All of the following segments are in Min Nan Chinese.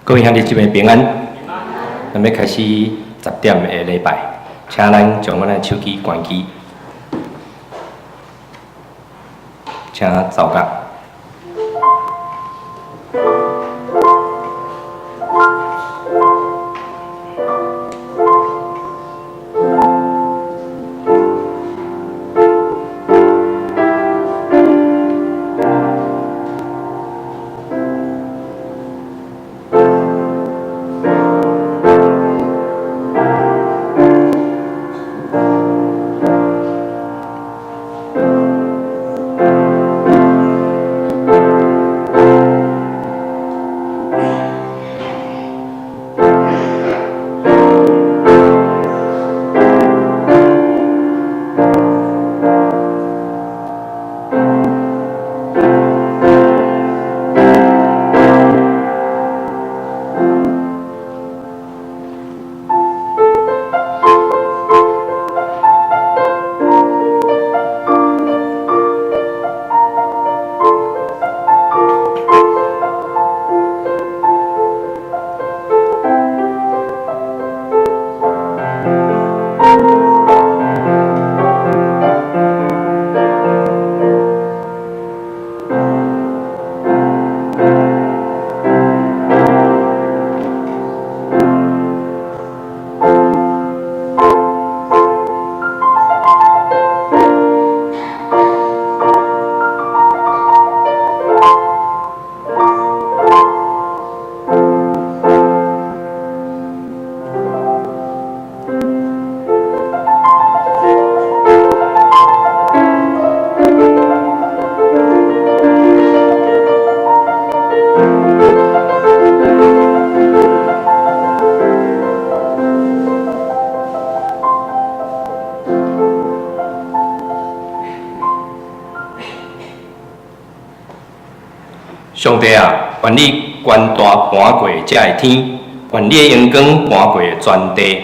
各位兄弟姊妹平安，咱欲開始10點的禮拜，請咱將阮的手機關機，請奏樂。上帝啊，願你權大搬過這个天，願你的榮光搬過全地。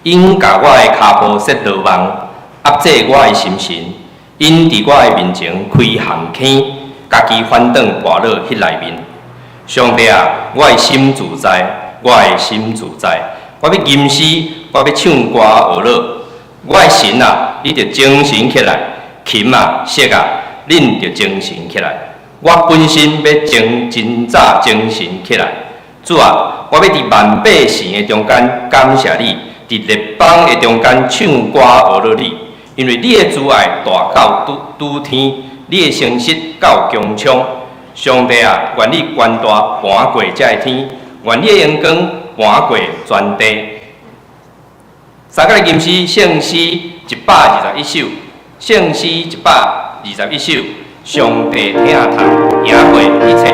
𪜶共我的跤步設羅網，壓制我的心神。𪜶佇我的面前開陷坑，家己反轉跋落彼內面。上帝啊，我的心自在，我的心自在。我欲吟詩，我欲唱歌學樂。我的神啊，你著精神起來；琴啊，瑟啊，恁著精神起來。我本身欲精真早精神起來。主啊，我欲佇萬百姓的中間感謝你，佇列邦的中間唱歌學樂你，因為你的慈愛大到諸天，你的誠實到穹蒼。上帝啊，願你權大搬過這个天，願你的榮光搬過全地。三個吟詩聖詩121首，聖詩121首，上帝疼痛贏過一切。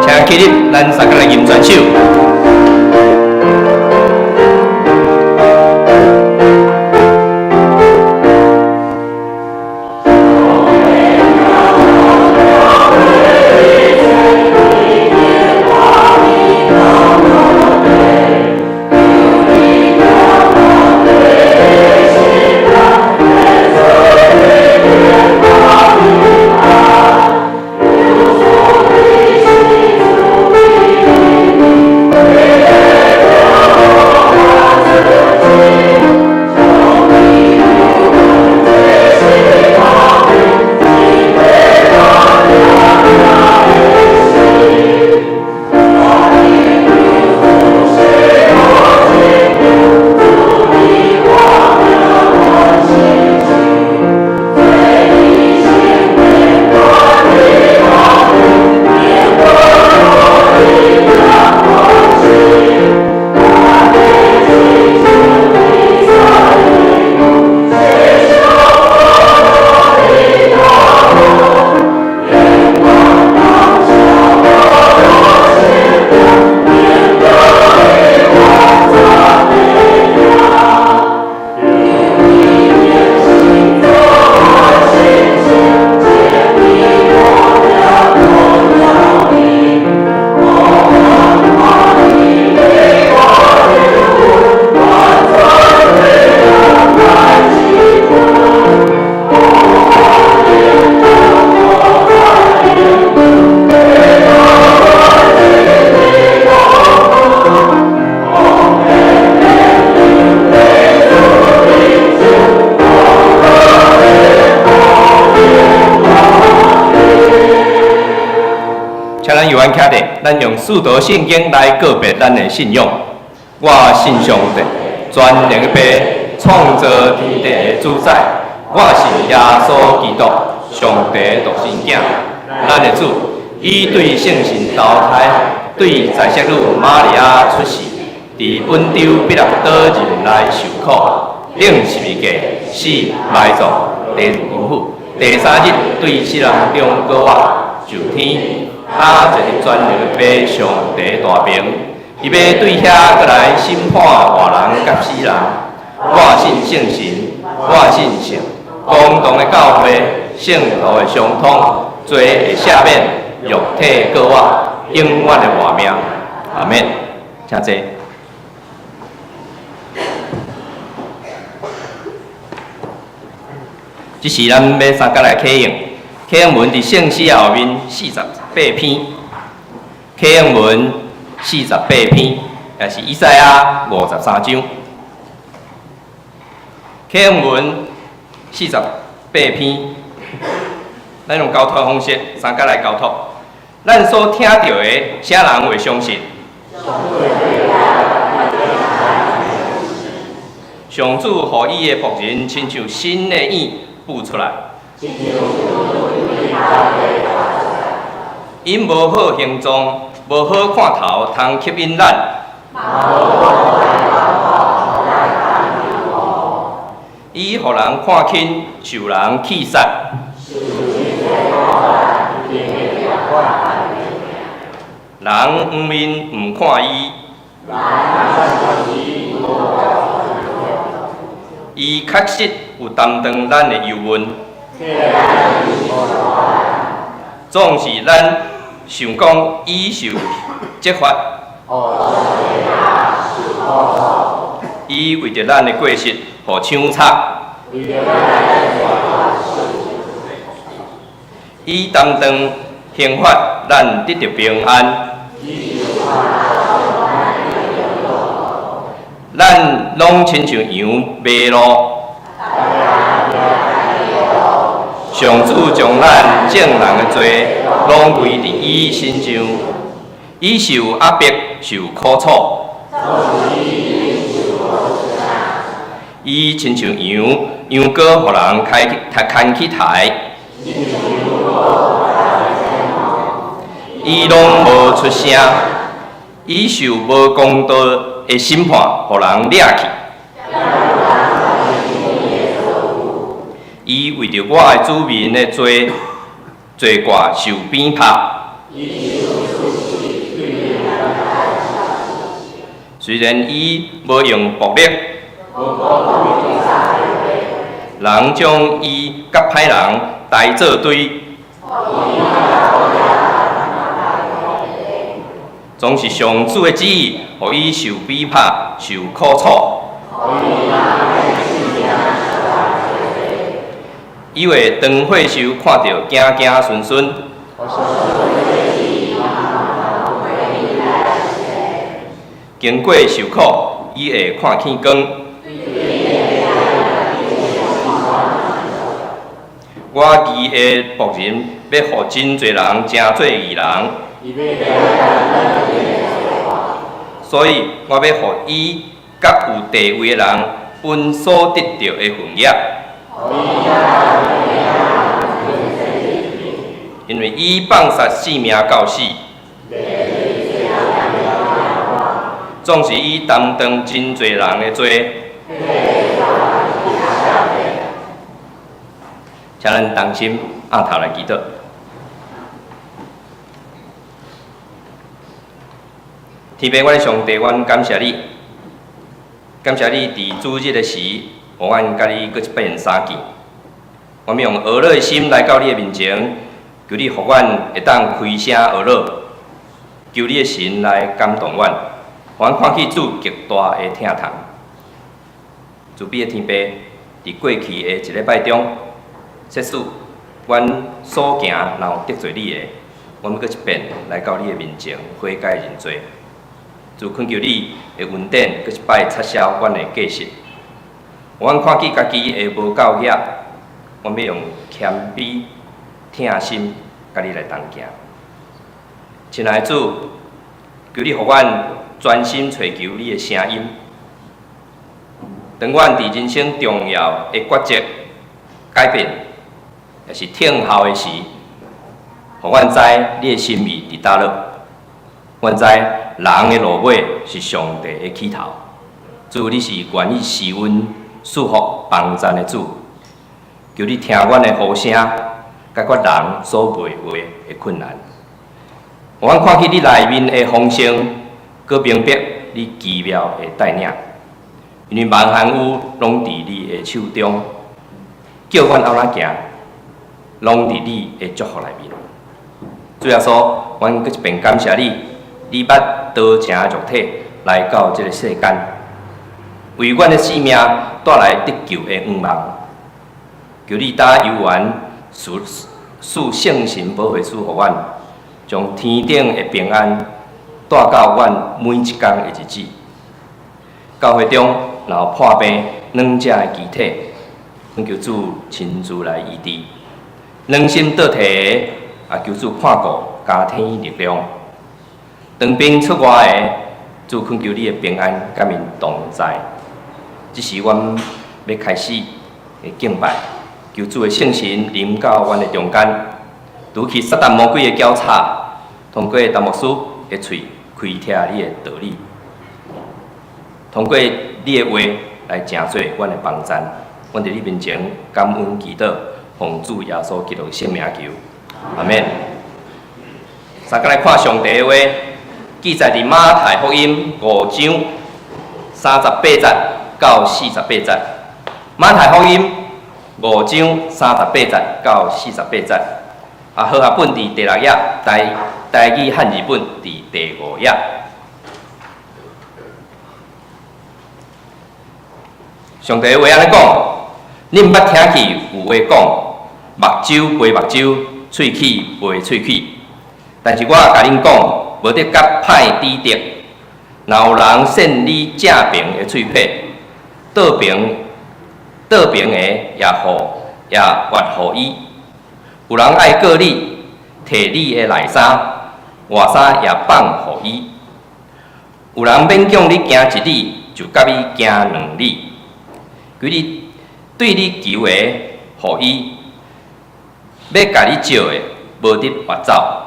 請起立，咱三個來吟全首。用使徒信經來告白咱的信仰。我信上帝，全能的父，創造天地的主宰。我信耶穌基督，上帝的獨生囝，咱的主，伊對聖神投胎，對在聖女瑪利亞出世，佇本丟彼拉多忍來受苦，釘十字架，死埋葬，地獄陰府，第三日對死人中復活，上天，啊，坐佇全能的父上帝大爿，伊欲對遐閣來審判活人佮死人。我信聖神，我信聖公同的教會，聖徒的相通，罪的赦免，肉體復活，永遠的活命。阿們，請坐。這時咱欲相共來啟用，啟用文佇聖詩後面四十八篇，啟用文四十八篇，也是以賽亞53章。啟用文四十八篇，咱用交託方式相共來交託。咱所聽著的，啥人會相信？上主予伊的僕人親像新的影舞出來。𪜶無好形狀，無好看頭，通吸引咱。伊予人看輕，受人棄殺。人仰面毋看伊。伊確實有擔當咱的憂悶。總是咱想講伊受責罰。伊為著咱的過失，予槍插。伊擔當刑罰，咱得著平安。咱攏親像羊迷路。上主將咱眾人的罪攏歸佇伊身上，伊受壓迫，受苦楚。伊親像羊，羊羔予人牽去刣。伊攏無出聲，伊受無公道的審判，予人掠去。伊為著我的子民的罪，罪過受鞭拍。雖然伊無用暴力，人將伊佮歹人刣做堆，總是上主的旨意，予伊受逼迫、受苦楚。伊會當血受看著驚驚惇惇。經過受苦，伊會看見光。我義的僕人欲予真濟人成做義人，所以我欲予伊佮有地位的人分所得著的份額。因為伊放殺性命到死，總是伊擔當真濟人的罪。請咱同心徬頭來祈禱。天父，阮的上帝，阮感謝你，感謝你佇主日的時，予阮佮你閣一擺相見。阮欲用哀樂的心來到你的面前，求你予阮會當開聲哀樂，求你的神來感動阮，予阮看見主極大的疼痛。慈悲的天父，佇過去的一禮拜中，即使阮所行若有得罪你的，阮欲閣一遍來到你的面前悔改認罪。主懇求你的恩典，閣一擺擦消阮的過失。阮看見家己的無夠額，阮欲用謙卑、疼心，佮你來同行。親愛的主，求你予阮專心揣求你的聲音。當阮佇人生重要的抉擇、改變，抑是等候的時，予阮知你的心意佇佗落。阮知人的落尾是上帝的起頭。主，你是願意施恩、賜福、幫贊的主。求你聽阮的呼聲，解決人所袂話的困難。予阮看見你內面的豐盛，閣明白你奇妙的帶領。因為萬項有攏佇你的手中，叫阮按怎行，攏佇你的祝福內面。主耶穌，阮閣一遍感謝你，你捌道成肉體來到這个世間，為阮的性命帶來得救的願望。求你搭猶原賜賜聖神保惠師予阮，將天頂的平安帶到阮每一工的日子。教會中若有破病軟者的肢體，懇求主親自來醫治；軟心倒退的，也求主看顧加添力量。當兵出外的，主懇求你的平安佮𪜶同在。這時阮欲開始的敬拜，求主的聖神臨到阮的中間，除去撒旦魔鬼的攪吵，通過陳牧師的喙開拓你的道理，通過你的話來成做阮的幫贊。阮佇你面前感恩祈禱，奉主耶穌基督的聖名求，阿們。相仝來看上帝的話，記載佇馬太福音五章三十八節到四十八節。馬太福音五章三十八節到四十八節。啊，和合本佇第六頁，台台語漢字本佇第五頁。上帝的話按呢講，恁捌聽見有話講，目睭賠目睭，喙齒賠喙齒。但是我共恁講，無得佮歹抵敵。若有人扇你正爿的喙䫌，倒爿倒爿的也予也越予伊。有人愛告你，提你的內衫，外衫也放予伊。有人勉強你行一里，就佮伊行兩里。求你對你求的，予伊；欲共你借的，無得越走。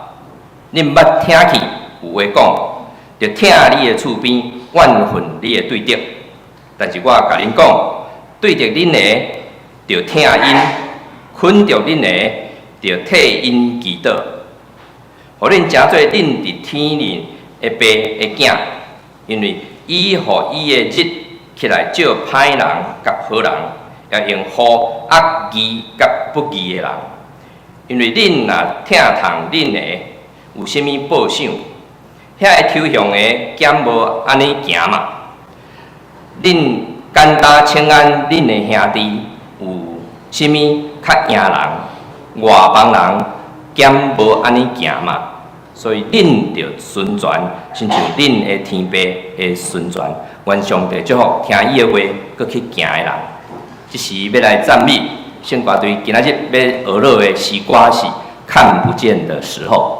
恁捌聽見有話講，著疼你的厝邊，怨恨你的對敵。但是我共恁講，對著恁的，著疼𪜶；捆著恁的，著替𪜶祈禱。予恁成做恁佇天裡的爸的囝，因為伊予伊的日起來照歹人佮好人，也用雨壓義佮不義的人。因為恁若疼痛恁的，有啥物報賞？遐个抽象的敢無按呢行嗎？恁簡單請安恁的兄弟，有啥物較贏人？外邦人敢無按呢行嗎？所以恁著純全，親像恁的天父的純全。願上帝祝福聽伊的話，閣去行的人。這時欲來讚美聖歌隊，今仔日欲學落的詩歌是《看不見的時候》。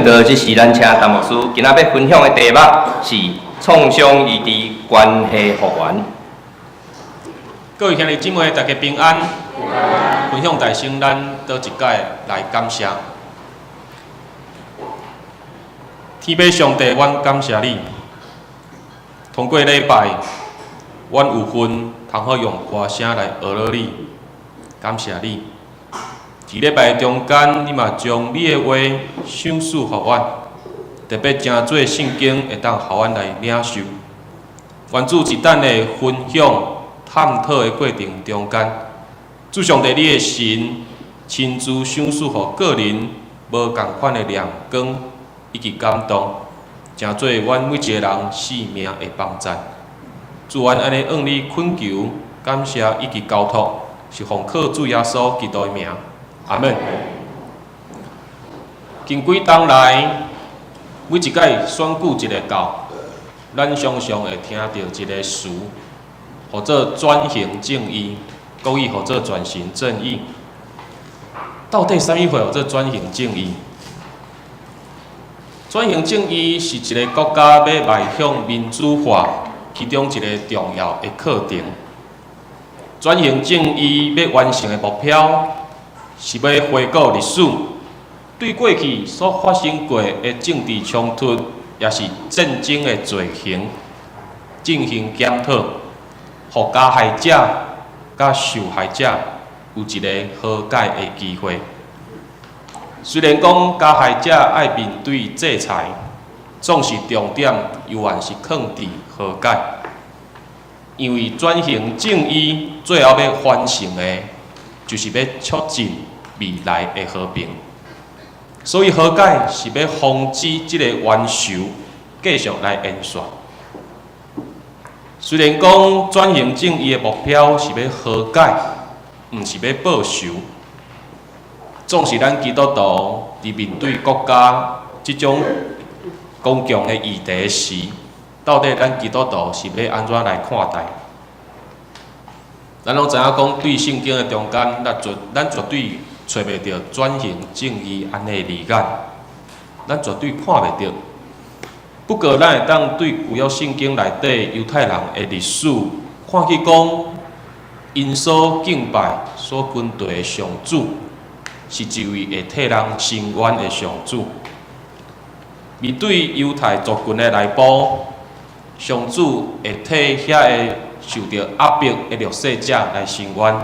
講道，這時咱請陳牧師，今仔欲分享的題目是創傷醫治關係復原。各位兄弟姊妹，大家平安。分享大先，咱倒一擺來感謝。天父上帝，阮感謝你。通過禮拜，阮有份通好用歌聲來呵咾你，感謝你。佇禮拜中間，你嘛將你的話賞賜予阮，特別誠濟聖經會當予阮來領受。願主佇咱的分享探討的過程中間，主上帝你的神親自賞賜予個人無仝款的亮光以及感動，成做阮每一个人生命的幫贊。主，阮按呢向你懇求、感謝以及交託，是奉靠主耶穌基督的名。阿門。近幾冬來，每一擺選舉一个到，咱常常會聽著一个詞，號做轉型正義，國語號做轉型正義。到底啥物貨號做轉型正義？轉型正義是一个國家欲邁向民主化其中一个重要的課程。轉型正義欲完成的目標，是欲回顧歷史，對過去所發生過的政治衝突，抑是戰爭的罪行進行檢討，予加害者佮受害者有一個和解的機會。雖然講加害者愛面對制裁，總是重點猶原是囥佇和解，因為轉型正義最後欲完成的，就是欲促進未來的和平。所以和解是欲防止這个冤仇繼續來延續。雖然講轉型正義的目標是欲和解，毋是欲報仇。總是咱基督徒佇面對國家這種公共的議題時，到底咱基督徒是欲按怎來看待？咱攏知影講，對聖經的中間，咱絕對揣袂著轉型正義按呢字眼，咱絕對看袂著。不過，咱會當對舊約聖經內底猶太人的歷史，看見講，𪜶所敬拜、所跟隨的上主，是一位會替人伸冤的上主。面對猶太族群的內部，上主會替遐个受著壓迫的弱勢者來伸冤。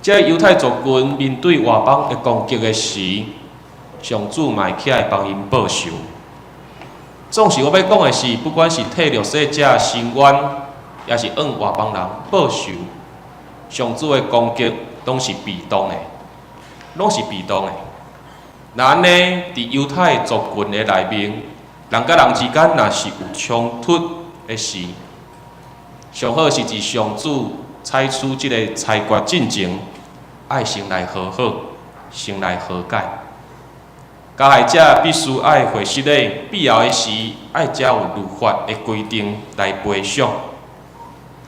這猶太族群面對外邦的攻擊的時，上主嘛會起來幫𪜶報仇。總是我欲講的是，不管是替弱勢者伸冤，抑是向外邦人報仇，上主的攻擊攏是被動的，攏是被動的。若按呢，佇猶太族群的內面，人佮人之間若是有衝突的時，上好是佇上主採取這个裁決進前，愛先來和好，先來和解。加害者必須愛會失禮，必要的時愛才有律法的規定來賠償。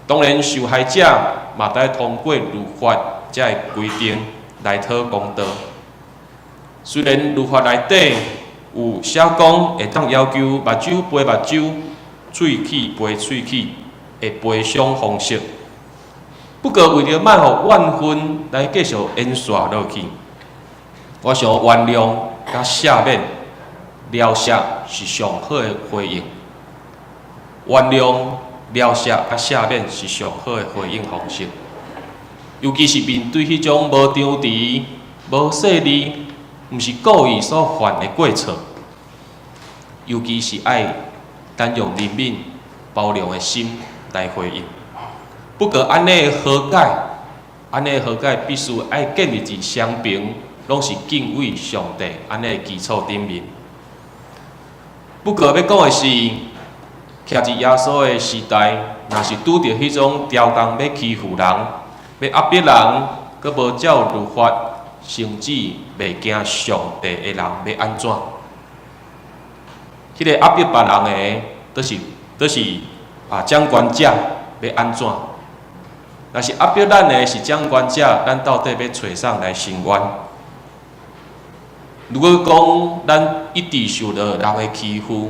當然，受害者嘛得通過律法這个規定來討公道。雖然律法內底有寫講會當要求目睭賠目睭，喙齒賠喙齒的賠償方式，不過為著莫予怨恨來繼續延續落去，我想原諒佮赦免、饒恕是上好的回應。原諒、饒恕佮赦免是上好的回應方式，尤其是面對彼種無張持、無細膩、毋是故意所犯的過錯，尤其是愛咱用憐憫、包容的心來回應。不過，按呢和解，按呢和解必須愛建立佇雙邊攏是敬畏上帝按呢基礎頂面。不過，欲講的是，徛佇耶穌的時代，若是拄著彼種刁工欲欺負人、欲壓迫人，閣無照律法，甚至袂驚上帝的人，欲按怎？彼个壓迫別人的，都是啊掌權者，欲按怎？若是壓迫咱的是掌權者，咱到底欲揣誰來伸冤？如果講咱一直受著人的欺負，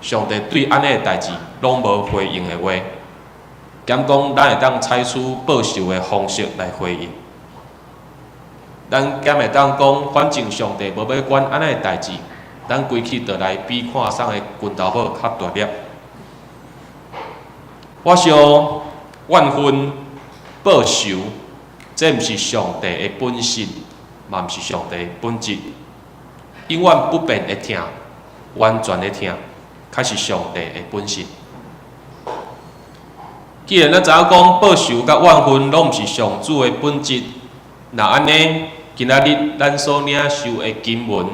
上帝對按呢的代誌攏無回應的話，敢講咱會當採取報仇的方式來回應？咱敢會當講，反正上帝無欲管按呢的代誌，咱規氣就來比看啥的拳頭母較大粒？我想怨恨報仇，這毋是上帝的本性，嘛毋是上帝的本質。永遠不變的疼，完全的疼，才是上帝的本性。既然咱知影講報仇佮怨恨攏毋是上主的本質，若按呢，今仔日咱所領受的經文，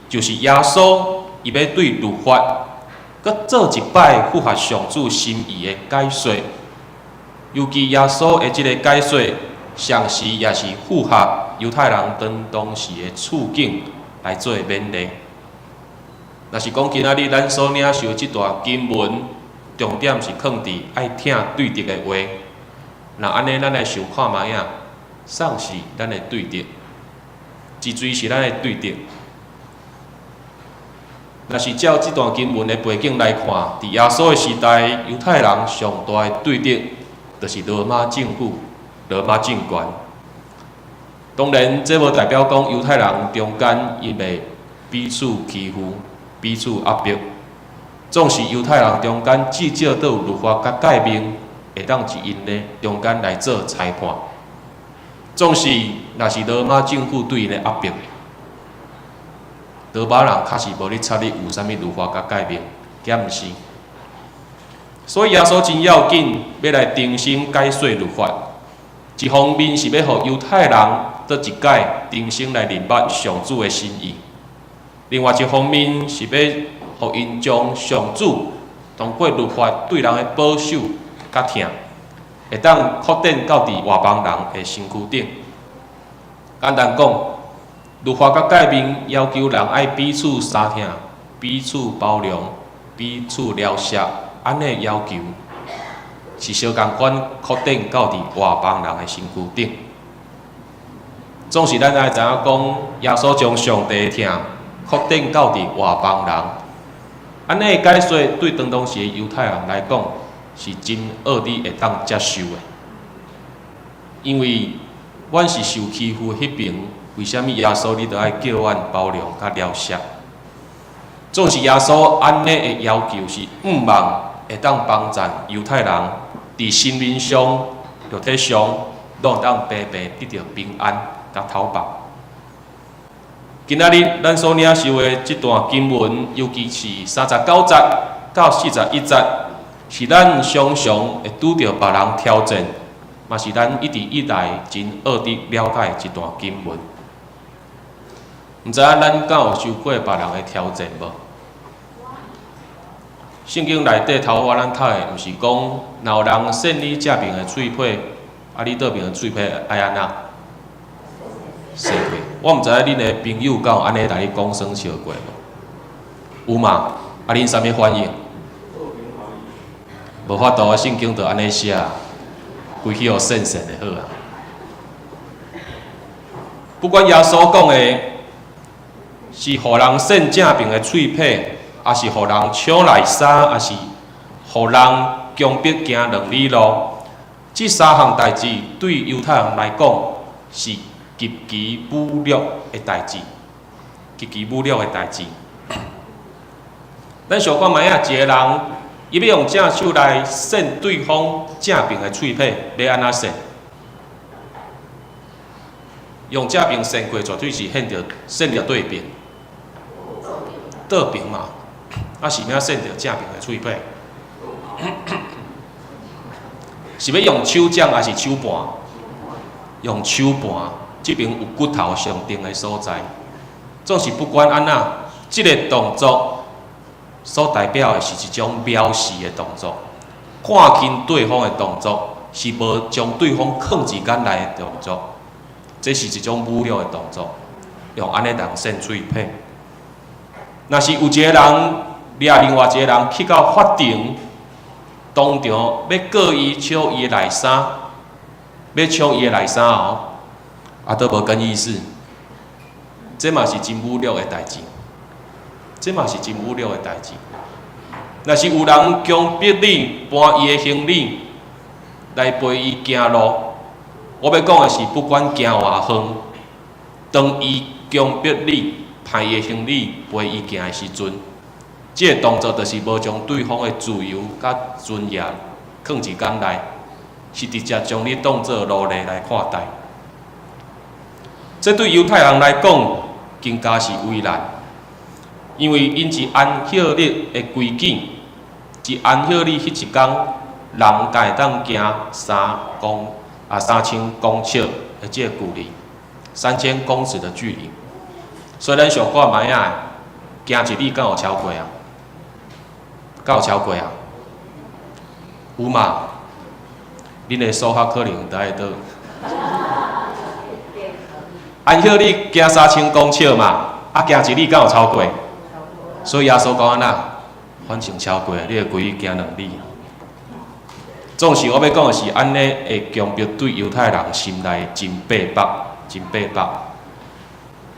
就是耶穌伊欲對律法，閣做一擺符合上主心意的解說。尤其耶穌的這个解說，同時也是符合猶太人當時的處境來做勉勵。若是講今仔日咱所領受這段經文，重點是囥佇愛疼對敵的話，若按呢，咱來想看覓仔，啥是咱的對敵？是誰是咱的對敵？若是照這段經文的背景來看，佇耶穌的時代，猶太人上大的對敵，就是羅馬政府、羅馬政權。當然，這無代表講猶太人中間伊袂彼此欺負、彼此壓迫。總是猶太人中間至少都有律法佮誡命，會當佇𪜶的中間來做裁判。總是若是羅馬政府對𪜶的壓迫，羅馬人確實無咧插你有啥物律法佮誡命，敢毋是？所以耶穌真要緊，欲來重新解說律法。一方面是欲予猶太人閣一擺重新來認捌上主的心意；另外一方面是欲予𪜶將上主通過律法對人的保守佮疼，會當擴展到佇外邦人的身軀頂。簡單講，律法佮誡命要求人愛彼此相疼、彼此包容、彼此饒恕，按呢要求是相仝款擴展到佇外邦人的身軀頂。總是咱愛知影講，耶穌將上帝的疼擴展到佇外邦人，按呢解說對當時的猶太人來講是真奧得會當接受的，因為阮是受欺負彼爿，為啥物耶穌你著愛叫阮包容佮饒恕？總是耶穌按呢的要求是向望會當幫贊猶太人佇心靈上、肉體上，攏會當白白得著平安佮透放。今仔日咱所領受的這段經文，尤其是39節到41節，是咱常常會拄著別人挑戰，嘛是咱一直以來真奧得了解的一段經文。毋知影咱敢有受過別人的挑戰無？聖經內底頭拄仔咱讀的，毋是講，若有人扇你正爿的喙䫌，啊，你倒爿的喙䫌愛按怎？扇過。我毋知影恁的朋友敢有按呢來你講耍笑過無？有嘛？啊，恁啥物反應？無法度，聖經就按呢寫，規氣予扇扇就好啊。不管耶穌講的是予人扇正爿的喙䫌，抑是予人搶內衫，抑是予人強迫行兩里路，這三項代誌對猶太人來講是極其侮辱的代誌，極其侮辱的代誌。咱想看覓仔，一个人，伊欲用正手來扇對方正爿的喙䫌，欲按怎扇？用正爿扇過，絕對是扇著對爿，倒爿嘛。啊，是欲扇著正爿的喙䫌？是欲用手掌抑是手盤？用手盤，這爿有骨頭上重的所在。總是不管按怎，這个動作所代表的是一種藐視的動作，看輕對方的動作，是無將對方囥佇眼內的動作。這是一種侮辱的動作，用按呢人扇喙䫌。若是有一个人掠另外一个人去到法庭，當場欲告伊搶伊的內衫，欲搶伊的內衫哦，啊，都無更衣室，這嘛是真侮辱的代誌，這嘛是真侮辱的代誌。若是有人強迫你搬伊的行李來陪伊行路，我欲講的是，不管行偌遠，當伊強迫你抬伊的行李陪伊行的時陣，這个動作就是無將對方的自由佮尊嚴囥佇眼內，是直接將你當做奴隸來看待。這對猶太人來講，更加是為難，因為𪜶一安息日的規矩，一安息日彼一工，人才會當行3000公尺的這个距離，3000公尺的距離。所以咱想看覓仔，行一里敢有超過啊？敢有超過啊？有嘛？恁的數學可能佇愛倒。安息日行三千公尺嘛，啊行一里敢有超過？所以耶穌講按怎？反正超過，你的規矩行2里。總是我欲講的是，按呢的強迫對猶太人心內真逼迫，真逼迫。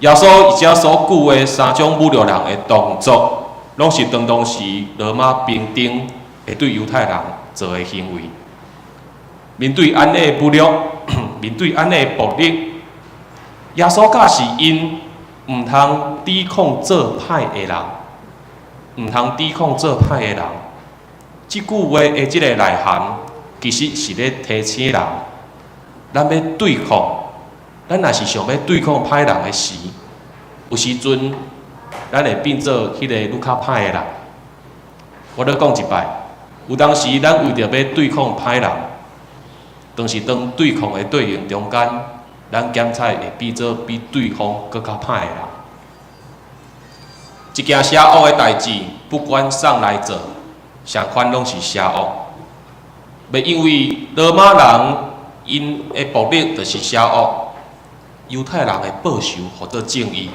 耶穌佇遮所舉的三種侮辱人的動作，攏是當當時羅馬兵丁會對猶太人做的行為。面對按呢的侮辱，面對按呢的暴力，耶穌教示𪜶毋通抵抗做歹的人，毋通抵抗做歹的人。這句話的這個內涵，其實是咧提醒人，咱欲對抗，咱若是想欲對抗歹人的時，有時陣咱會變做彼個愈較歹的人。我閣講一擺，有當時咱為著欲對抗歹人，當時當對抗的對象中間，咱檢採會變做比對方閣較歹的人。一件邪惡的代誌，不管上來者，相款攏是邪惡。袂因為羅馬人𪜶的暴力就是邪惡，猶太人的報仇號做正義。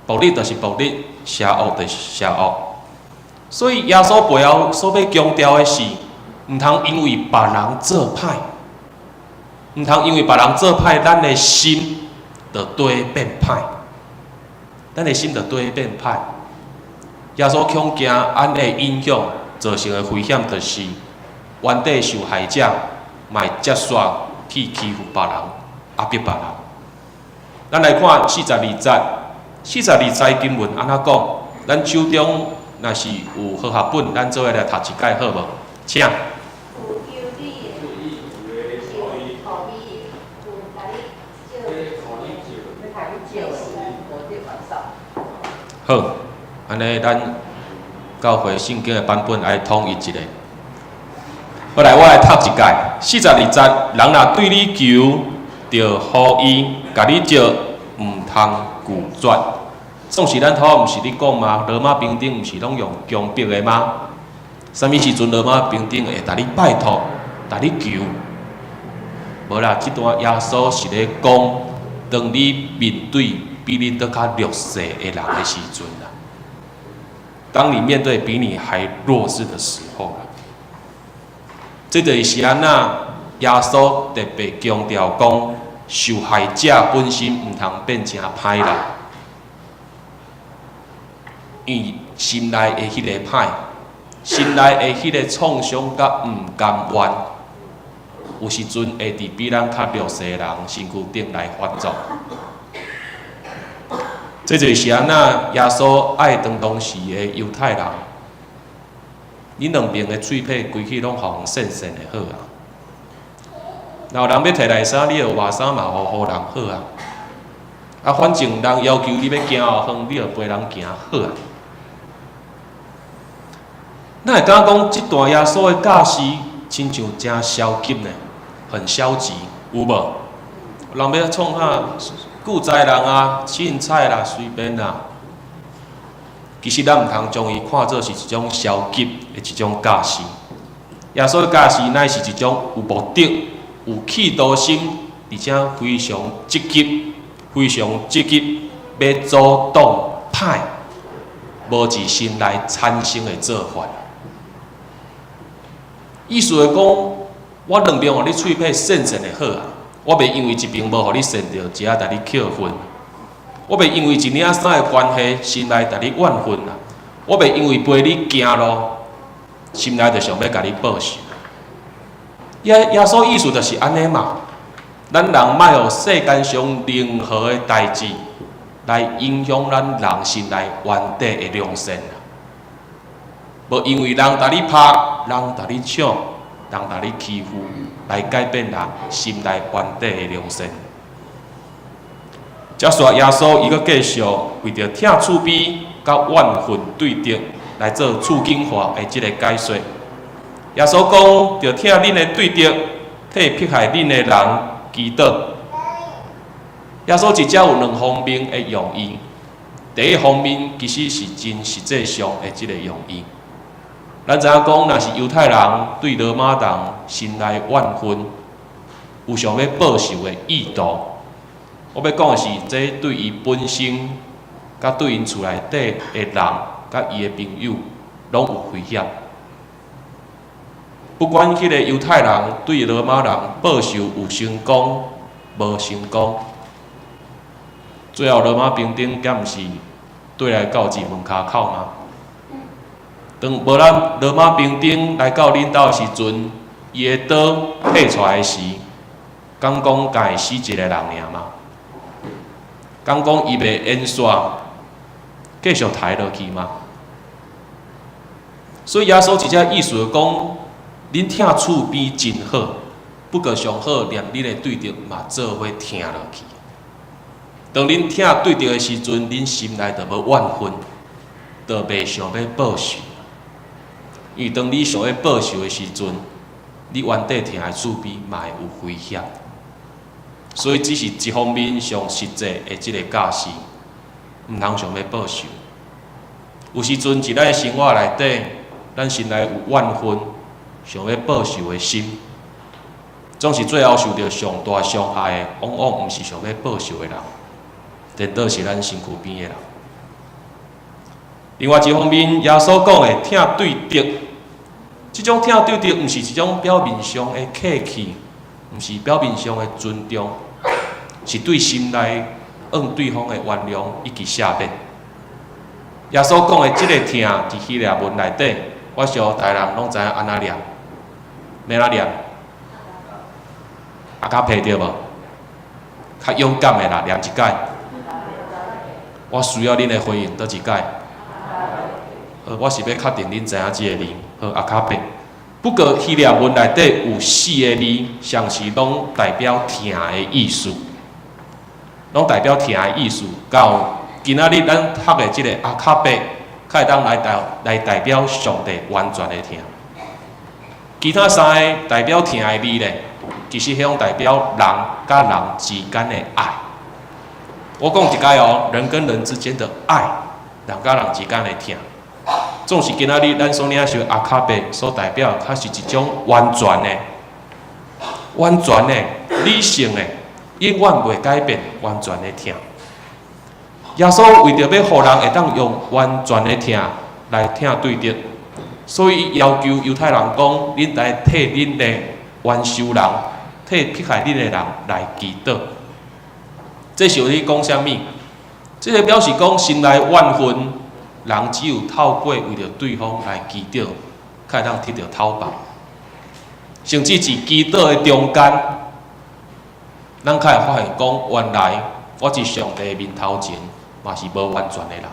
暴力就是暴力，邪惡就是邪惡。所以耶穌背後所欲強調的是，毋通因為別人做歹，毋通因為別人做歹，咱的心就綴變歹。咱的心就綴變歹。耶穌恐驚按呢影響造成的危險，就是原底受害者嘛會接續去欺負別人、壓迫別人。咱來看四十二節，四十二節經文按怎講？咱手中若是有和合本，咱做伙來讀一擺好無？請。有求你的，就予伊；有共你借的，好，按呢咱教會聖經的版本愛統一一下。好來，我來讀一擺。四十二節，人若對你求，就予伊；共你借，毋通拒絕。總是咱頭仔毋是咧講嗎？羅馬兵丁毋是攏用強迫的嗎？啥物時陣羅馬兵丁會共你拜託、共你求？無啦，這段耶穌是咧講，當你面對比你閣較弱勢的人的時陣啦。當你面對比你還弱勢的時候啦，這就是按怎耶穌特別強調講，受害者本身毋通變成歹人，因為心內的彼个歹，心內的彼个創傷佮毋甘願，有時陣會佇比咱較弱勢的人身軀頂來發作。這就是按怎耶穌愛當當時的猶太人，恁兩爿的喙䫌規氣攏予人扇扇的好啊。若有人欲提來衫，你著換衫嘛，予人好啊。啊，反正人要求你欲行偌遠，你著陪人行好啊。咱會感覺講，這段耶穌的教示，親像誠消極呢，很消極，有無？人欲創啥？顧在人啊，凊彩啦，隨便啦。其實咱毋通將伊看做是一種消極的一種教示。耶穌的教示乃是一種有目的、有企圖心，而且非常積極、非常積極，欲阻擋歹，無佇心內產生的做法。意思會講，我兩爿予你喙䫌扇扇的好啊，我袂因為一爿無予你扇著，就愛共你扣分。我袂因為一領衫的關係，心內共你怨恨啦。我袂因為陪你行路，心內就想欲共你報仇。耶穌意思就是按呢嘛。咱人莫予世間上任何的代誌來影響咱人心內原底的良善。無因為人共你拍，人共你搶，人共你欺負，來改變人心內原底的良善。接續耶穌伊閣繼續為著疼厝邊佮怨恨對敵來做處境化的這個解說。耶穌講，著疼恁的對敵，替迫害恁的人祈禱。耶穌佇遮有兩方面的用意。第一方面其實是真實際上的這個用意。咱知影講，若是猶太人對羅馬人心內怨恨，有想欲報仇的意圖。我欲講的是，這對伊本身、佮對𪜶厝內底的人、佮伊的朋友，攏有危險。不管彼個猶太人對羅馬人報仇有成功無成功，最後羅馬兵丁敢毋是綴來到這門跤口嗎？當無咱羅馬兵丁來到恁兜的時陣，伊的刀退出來時，敢講敢會死一個人爾嗎？敢講伊袂延續繼續刣落去嗎？所以耶穌佇遮意思就講，恁疼厝邊真好，不過上好連恁的對敵嘛做伙疼落去。當恁疼對敵的時陣，恁心內就無怨恨，就袂想欲報仇。因為當你想欲報仇的時陣，你原底疼的厝邊嘛會有危險。所以這是一方面上實際的這個教示，毋通想欲報仇。有時陣佇咱的生活內底，咱心內有怨恨、想欲報仇的心，總是最後受著上大傷害的，往往毋是想欲報仇的人，顛倒是咱身軀邊的人。另外一方面，耶穌講的疼對敵，這種疼對敵毋是一種表面上的客氣，毋是表面上的尊重，是對心內向對方的原諒以及赦免。耶穌講的這個疼，佇希臘文內底，我相大人攏知影按怎念，欲按怎念？阿卡佩對無？較勇敢的啦，念一擺。我需要恁的回應，佗一擺？我是欲確定恁知影這個字，好，阿卡佩。不過希臘文內底有四個字，相是攏代表疼的意思，攏代表疼的意思。到今仔日咱讀的這個阿卡貝，較會當來代表上帝完全的疼。其他三個代表疼的字咧，其實彼種代表人佮人之間的愛。我講一擺哦，人跟人之間的愛，人佮人之間的疼。總是今仔日咱所領受阿卡貝所代表，較是一種完全的、完全的、理性的、永遠袂改變、完全的疼。耶穌為著欲予人會當用完全的疼來疼對敵，所以要求猶太人講：恁來替恁的冤仇人、替迫害恁的人來祈禱。這是咧講啥物？這個表示講心內怨恨，人只有透過為著對方來祈禱，才會當得著透放。甚至佇祈禱的中間，咱較會發現講，原來我佇上帝面頭前嘛是無完全的人。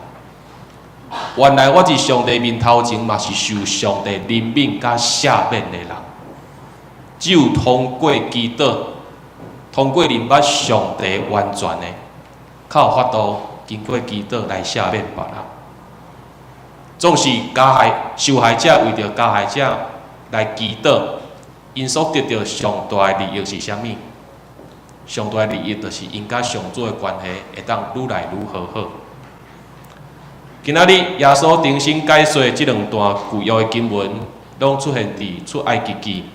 原來我佇上帝面頭前嘛是受上帝憐憫佮赦免的人。只有通過祈禱，通過認捌上帝完全的，較有法度經過祈禱來赦免別人。總是加害受害者為著加害者來祈禱，𪜶所得著上大的利益是啥物？上大的利益就是𪜶佮上主的關係會當愈來愈和好。今仔日耶穌重新解說這兩段舊約的經文，攏出現佇出埃及記、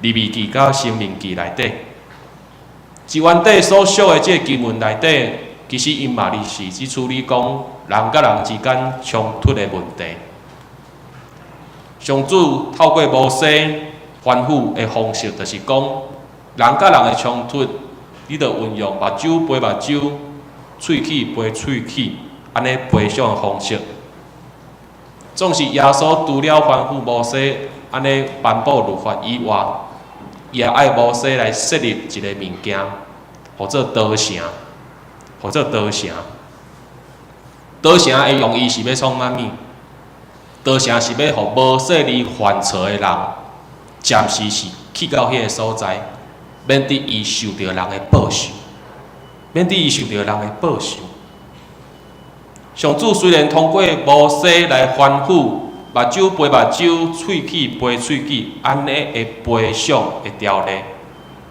利未記佮申命記內底。佇原底所屬的這個經文內底，其實𪜶嘛是佇處理講人佮人之間衝突的問題。上主透過摩西吩咐的方式，就是講人佮人的衝突，你著運用目睭賠目睭，喙齒賠喙齒，按呢賠償的方式。總是耶穌除了吩咐摩西按呢頒布律法以外，伊也愛摩西來設立一個物件，號做刀城，號做刀城。刀城的用意是欲創啥物？刀城是欲予無細膩犯錯的人，暫時是去到彼个所在，免得伊受著人的報仇，免得伊受著人的報仇。上主雖然通過摩西來吩咐目睭賠目睭，喙齒賠喙齒，按呢的賠償的條例，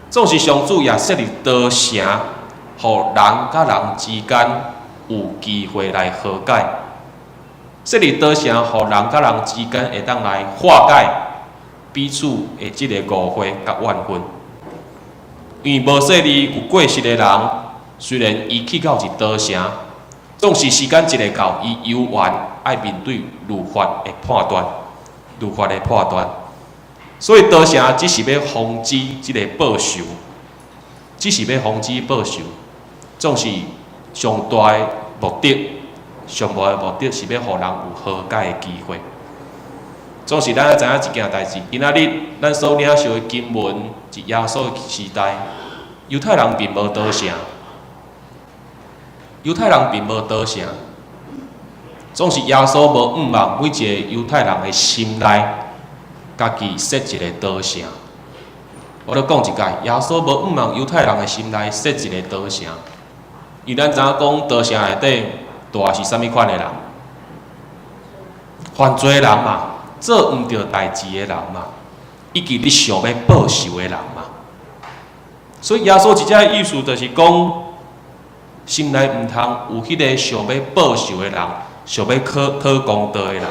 總是上主也設立刀城，予人佮人之間有機會來和解。設立刀城，予人佮人之間會當來化解彼此的這个誤會佮怨恨。因為無細膩有過失的人，雖然伊去到一刀城，總是時間一下到，伊猶原愛面對律法的判斷，律法的判斷。所以刀城只是欲防止這个報仇，只是欲防止報仇，總是上大的目的，上大的目的是欲予人有和解的機會。總是咱愛知影一件代誌，今仔日咱所領受的經文，佇耶穌的時代，猶太人並無刀城。猶太人並無刀城，總是耶穌無向望每一個猶太人的心內，家己設一个刀城。我咧講一擺，耶穌無向望猶太人的心內設一個刀城。因為咱知影講刀城內底蹛的是啥物款的人？犯罪的人嘛，做毋著代誌的人嘛，以及咧想欲報仇的人嘛。所以耶穌這遮意思就是講，心內毋通有彼个想欲報仇的人，想欲討公道的人。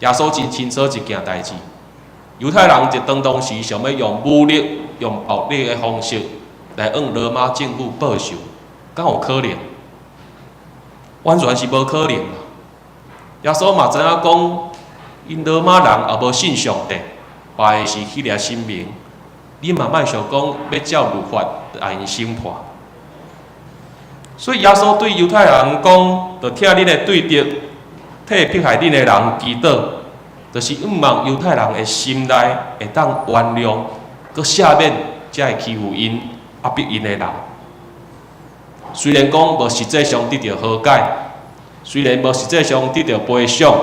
耶穌真清楚一件代誌，猶太人佇當時想欲用武力、用暴力的方式來向羅馬政府報仇，敢有可能？完全是無可能。耶穌嘛知影講，𪜶羅馬人也無信上帝，拜的是彼个神明，你嘛莫想講欲照律法來𪜶審判。所以耶穌對猶太人講，著疼恁的對敵，替迫害恁的人祈禱，就是向望猶太人的心內會當原諒、閣赦免遮个欺負𪜶、壓迫𪜶的人。雖然講無實際上得著和解，雖然無實際上得著賠償，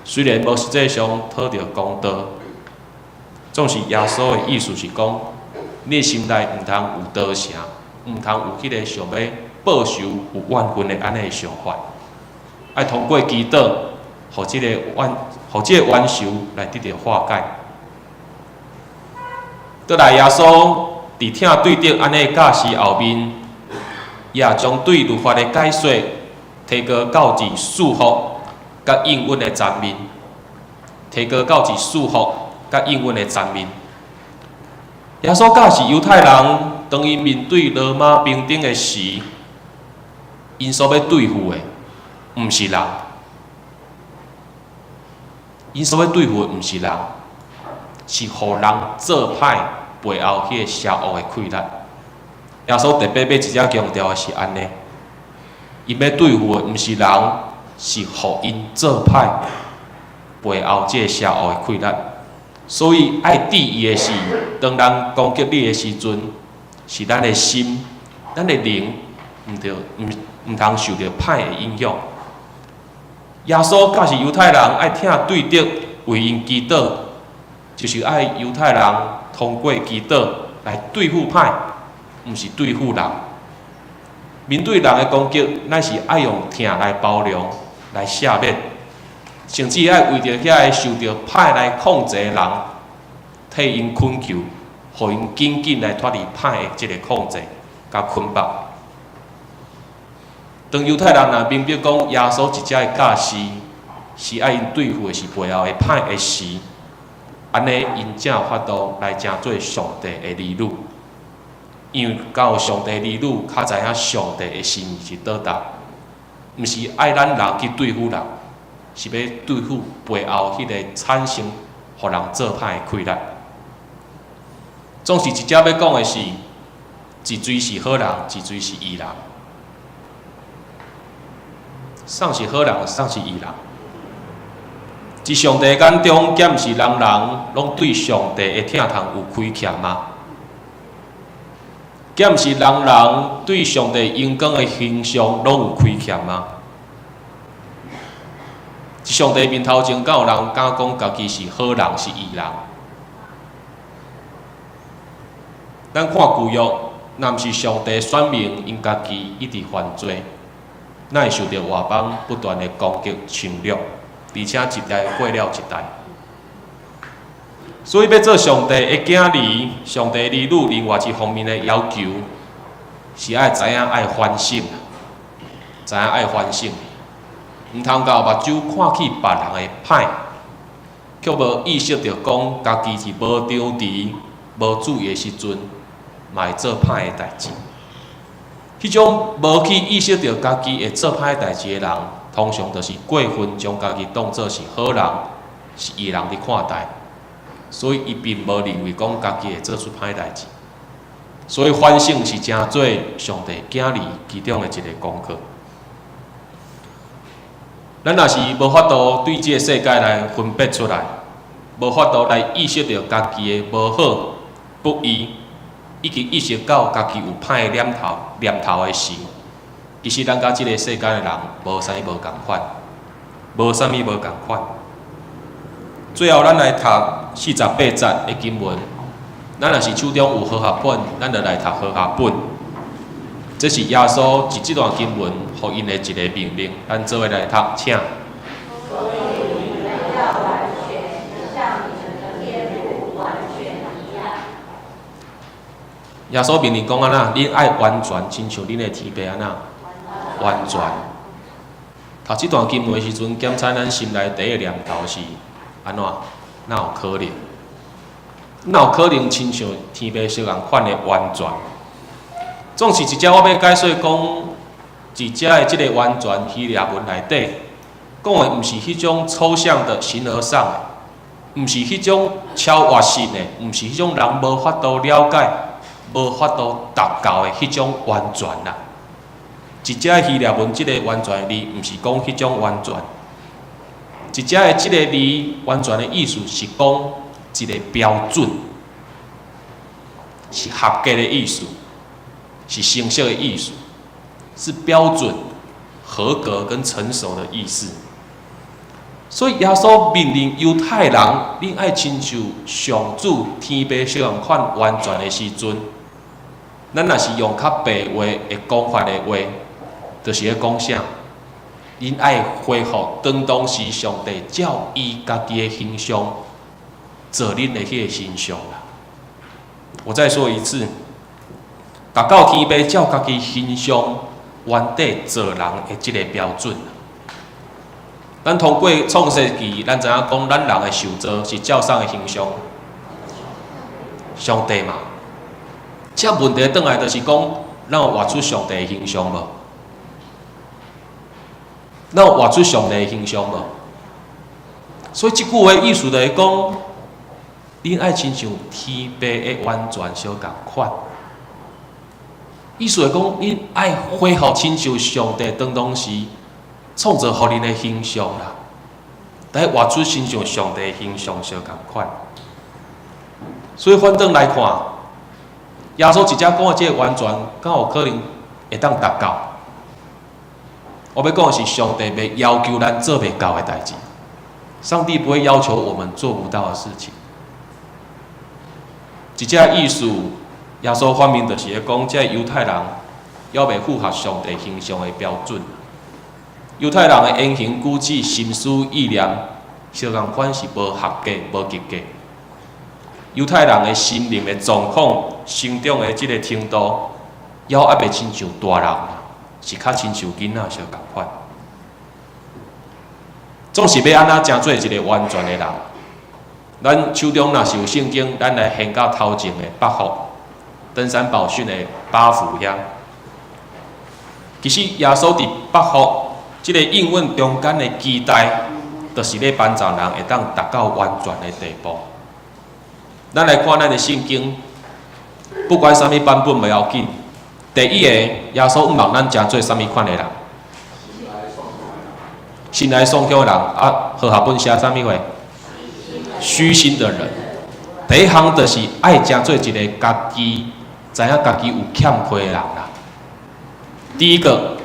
雖然無實際上討著公道，總是耶穌的意思是講，你心內毋通有刀城，毋通有彼个想欲報仇、有怨恨的按呢的想法，愛通過祈禱，予這个冤仇來得著化解。倒來耶穌佇疼對敵按呢教示後面，伊也將對律法的解說提高到佇賜福佮應允的層面，提高到佇賜福佮應允的層面。耶穌教示猶太人，當𪜶面對羅馬兵丁的時，𪜶所欲對付的，毋是人，𪜶所欲對付的毋是人，是予人做歹背後彼个邪惡的氣力。耶穌特別欲直接強調的是按呢，𪜶欲對付的毋是人，是予𪜶做歹背後這个邪惡的氣力。所以愛注意的是，當人攻擊你的時陣，是咱的心、咱的靈，毋通受著歹的影響。耶穌教示猶太人愛疼對敵，為𪜶祈禱，就是愛猶太人通過祈禱來對付歹，毋是對付人。面對人的攻擊，咱是愛用疼來包容、來赦免，甚至愛為著遐个受著歹來控制的人，替𪜶懇求，予𪜶緊緊來脫離歹的這个控制佮捆綁。當猶太人若明白講耶穌這遮的教示是愛𪜶對付的是背後的歹的時，按呢𪜶才有法度來成做上帝的兒女。因為敢有上帝兒女，較知影上帝的心意佇佗搭，毋是愛咱人去對付人，是欲對付背後彼个產生予人做歹的氣力。總是這遮欲講的是，一錘是好人，一錘是異人。啥是好人，啥是義人？佇上帝眼中，敢毋是人人攏對上帝的疼痛有虧欠嗎？敢毋是人人對上帝榮光的形象攏有虧欠嗎？佇上帝面頭前，敢有人敢講家己是好人，是義人？咱看舊約，若毋是上帝選民𪜶家己一直犯罪，哪會受著外邦不斷的攻擊侵略，而且一代過了一代。所以欲做上帝的囝兒、上帝兒女，另外一方面的要求，是愛知影愛反省，知影愛反省，毋通共目睭看去別人的歹，卻無意識著講家己是無張持、無注意的時陣，嘛會做歹的代誌。彼種無去意識著家己會做歹代誌的人，通常就是過分將家己當做是好人、是義人佇看待，所以伊並無認為講家己會做出歹代誌。所以反省是成做上帝囝兒其中的一個功課。咱若是無法度對這个世界來分別出來，無法度來意識著家己的無好、不義，以及意識到家己有歹的念頭、念頭的時，其實咱佮這个世間的人無啥物無仝款，無啥物無仝款。最後，咱來讀48節的經文。咱若是手中有和合本，咱就來讀和合本。這是耶穌佇這段經文予𪜶的一个命令，咱做伙來讀，請。所以你們要完全，像你們的天父完全一樣。耶穌命令講按怎？恁愛完全，親像恁的天父按怎？完全。讀這段經文的時陣，檢查咱心內第一個念頭是按怎？哪有可能？哪有可能親像天父相仝款的完全？總是佇遮我欲解說講，佇遮的這个完全希臘文內底講的，毋是彼種抽象的形而上的，毋是彼種超越性的，毋是彼種人無法度了解、無法度達到的彼種完全啦。佇遮希臘文這个完全的字，毋是講彼種完全。佇遮的這个字完全的意思是講一个標準，是合格的意思，是成熟的意思，是標準、合格跟成熟的意思。所以耶穌命令猶太人，恁愛親像上主天父相仝款完全的時陣，咱若是用較白話的講法的話，就是咧講啥？恁愛恢復當當時上帝照伊家己的形象造恁的彼個形象啦。我再說一次，達到天父照家己形象原底造人的這个標準。咱通過創世記，咱知影講，咱人的受造是照啥的形象？上帝嘛。這問題轉來就是講，咱有活出上帝的形象無？咱有活出上帝的形象無？所以這句話意思就是講，恁愛親像天父的完全相仝款。意思是講，恁愛恢復親像上帝當當時創造予恁的形象啦，來活出親像上帝的形象相仝款。所以反轉來看，耶穌直接講的這个完全，敢有可能會當達到？我欲講的是，上帝袂要求咱做袂到的代誌。上帝不會要求我們做不到的事情。這只意思，耶穌發明就是咧講，這猶太人猶未符合上帝形象的標準。猶太人的言行舉止、心思意念，相仝款是無合格、無及格。猶太人的心靈的狀況、成長的這个程度，猶猶未親像大人，是較親像囡仔相仝款。總是欲按怎成做一个完全的人？咱手中若是有聖經，咱來掀到頭前的八福，登山寶訓的八福遐。其實耶穌佇八福這个應允中間的期待，就是咧幫助人會當達到完全的地步。咱來看咱的聖經，不管啥物版本袂要緊。第一个，耶穌向望咱成做啥物款的人？心內爽巧的人啊，和合本寫啥物話？虛心的人。第一項就是愛成做一个家己知影家己有欠缺的人啦。第一個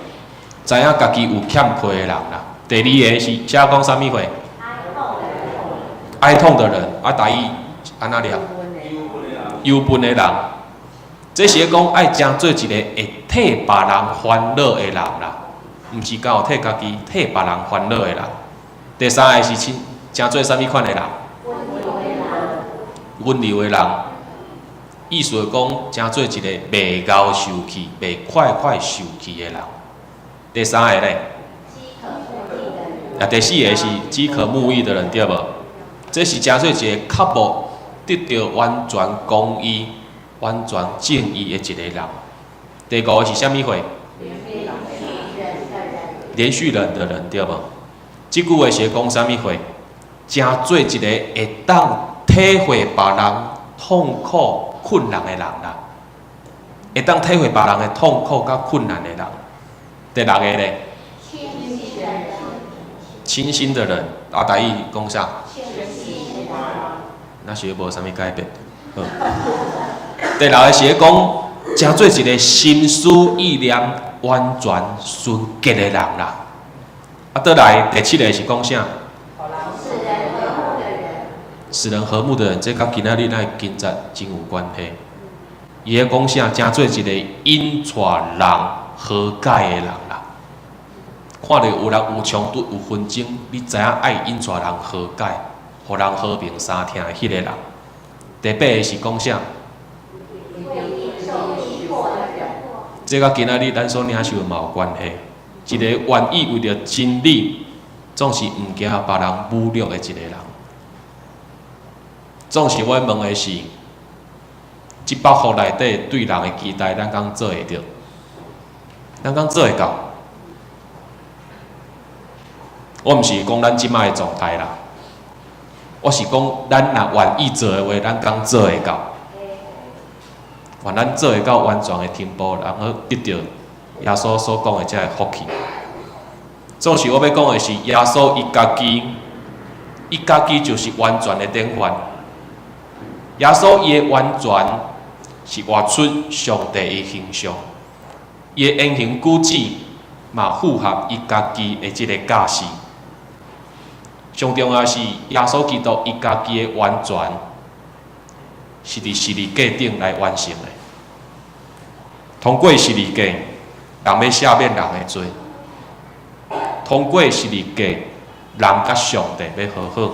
知影家己有欠缺的人啦。第二个是寫講啥物話？哀痛的人，啊，台語按怎念？憂憤的人，這是講愛成做一个會替別人煩惱的人啦，毋是干焦替家己，替別人煩惱的人。第三个是親成做啥物款的人？溫柔的人，意思是講成做一个袂𠢕受氣、袂快快受氣的人。第三个咧？啊，第四个是飢渴慕義的人，對無？這是成做一个渴慕得著完全公義、完全正義的一個人。第五個是啥物貨？憐恤人的人，對無？這句話是講啥物話？成做一個會當體會別人痛苦困難的人啦，會當體會別人的痛苦佮困難的人。第六個咧？清心的人，啊，台語講啥？那是無啥物改變。好，第六个是咧講，成做一个心思意念完全純潔的人啦。啊，倒來第七个是講啥？使人和睦的人，這佮今仔日咱的經節真有關係。伊咧講啥？成做一个引帶人和解的人啦。看著有人有衝突、有紛爭，你知影愛引帶人和解，予人和平相聽的彼个人。第八个是講啥？這佮今仔日咱所領受的嘛有關係。一個願意為著真理，總是毋驚別人侮辱的一個人。總是我問的是，這百福內底對人的期待，咱敢做會著？咱敢做會到？我毋是講咱這擺的狀態啦，我是講咱若願意做的話，咱敢做會到？願咱做會到完全的程度，然後得著耶穌所講的這个福氣。總是我欲講的是，耶穌伊家己，伊家己就是完全的典範。耶穌伊的完全是活出上帝的形象，伊的言行舉止嘛符合伊家己的這个教示。上重要是耶穌基督伊家己的完全是佇十字架頂來完成的。通過十字架，人欲赦免人的罪；通過十字架，人佮上帝欲和好；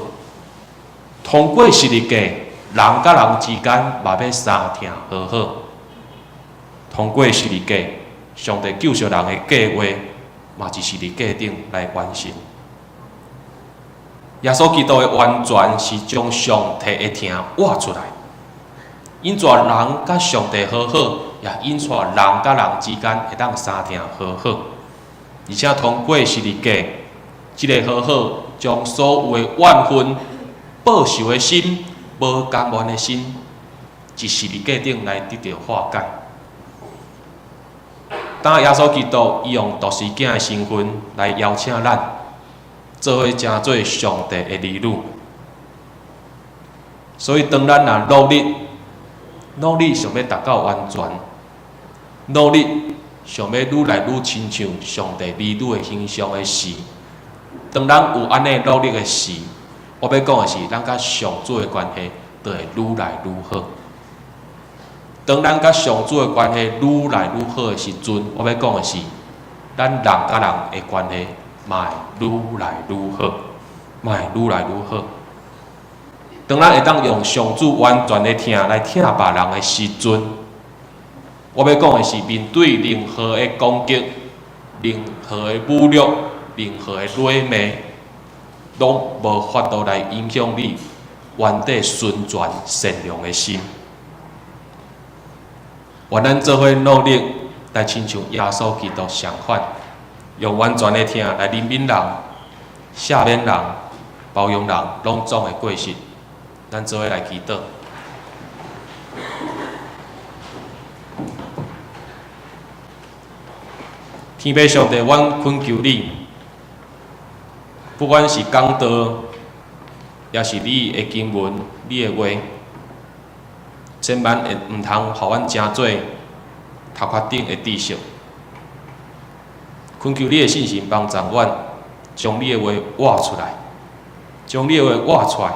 通過十字架，人佮人之間嘛欲相疼和好。通過十字架，上帝救贖人的計劃嘛佇十字架頂來完成。耶穌基督的完全是將上帝的疼活出來，引帶人佮上帝和好，也引帶人佮人之間會當相疼和好。而且通過十字架，這个和好將所有的怨恨、報仇的心、無甘願的心，佇十字架頂來得著化解。當耶穌基督伊用獨生囝的身份來邀請咱，做伙成做上帝的兒女。所以當咱若努力，努力想欲達到完全，努力想欲愈來愈親像上帝兒女的形象的時，當咱有按呢努力的時，我欲講的是，咱佮上主的關係就會愈來愈好。當咱佮上主的關係愈來愈好的時陣，我欲講的是，咱人佮人的關係嘛會愈來愈好，嘛會愈來愈好。當咱會當用上主完全的疼來疼別人的時陣，我欲講的是，面對任何的攻擊、任何的侮辱、任何的詈罵，攏無法度來影響你原底純全善良的心。願咱做伙努力來親像耶穌基督相款，用完全的疼來憐憫人、赦免人、包容人，攏總的過失。咱做伙來祈禱。天父上帝，阮懇求你，不管是講道，抑是你的經文、你的話，千萬會毋通予阮成做頭殼頂的知識。懇求你的聖神幫助阮，將你的話活出來，將你的話活出來，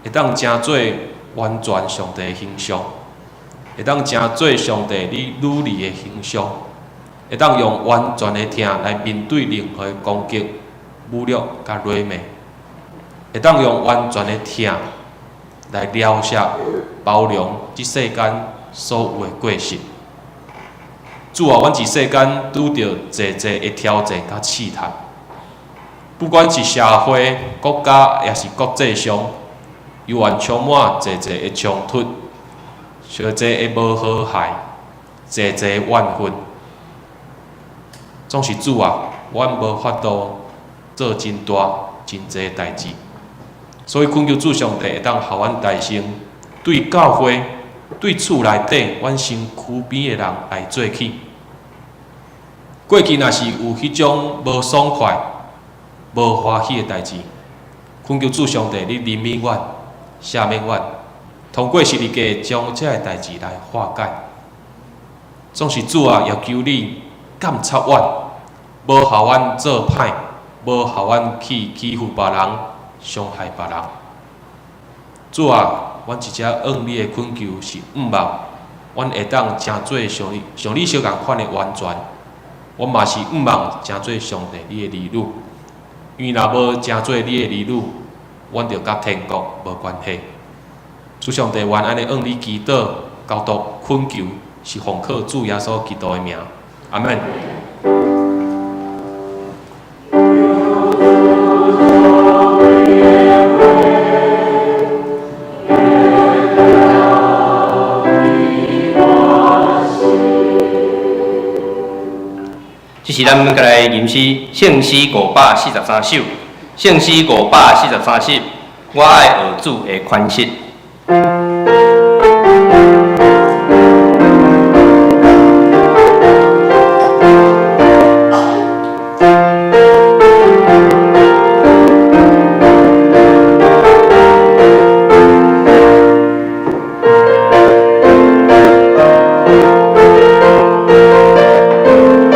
會當成做完全上帝的形象，會當成做上帝你女兒的形象，會當用完全的疼來面對任何的攻擊、侮辱佮辱罵，會當用完全的疼來療赦、包容這世間所有的過失。主啊，阮佇世間拄著濟濟的挑戰佮試探，不管是社會、國家，抑是國際上，猶原充滿濟濟的衝突，濟濟的無和諧，濟濟的怨恨。總是主啊，阮無法度做真大、真濟代誌，所以懇求主上帝會當予阮大聲對教會、對厝內底阮身軀邊的人來做起。過去若是有彼種無爽快、無歡喜的代誌，懇求主上帝，你憐憫阮、赦免阮，通過十字架將這个代誌來化解。總是主啊，也求你監察阮，無予阮做歹，無予阮去欺負別人、傷害別人。主啊，阮這遮向你的懇求是向望，阮會當成做像你、像你相仝款的完全。阮嘛是向望成做上帝你的兒女，因為若無成做你的兒女，阮就佮天國無關係。主上帝，願按呢向你祈禱、交託、懇求，是奉靠主耶穌基督的名。阿們。這是咱閣來吟詩，聖詩543首，聖詩543首，我愛學主的款式。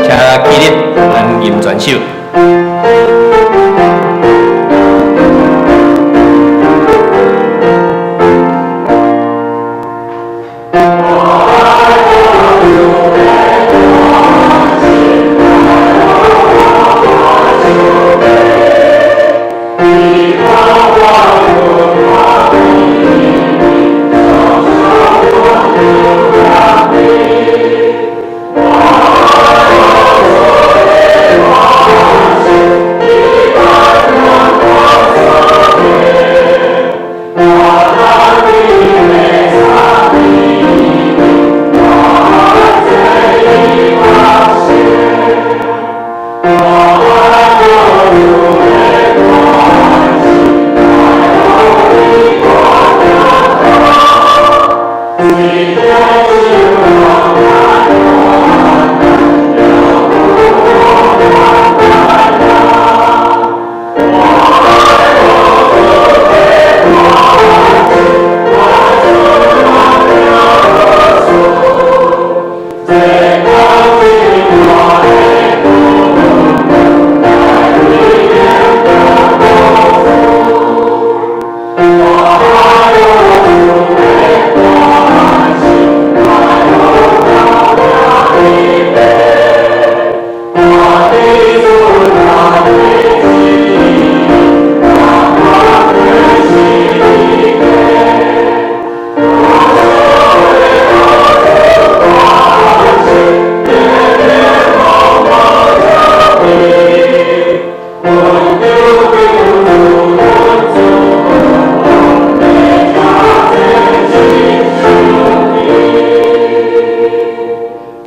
請起立，咱吟全首。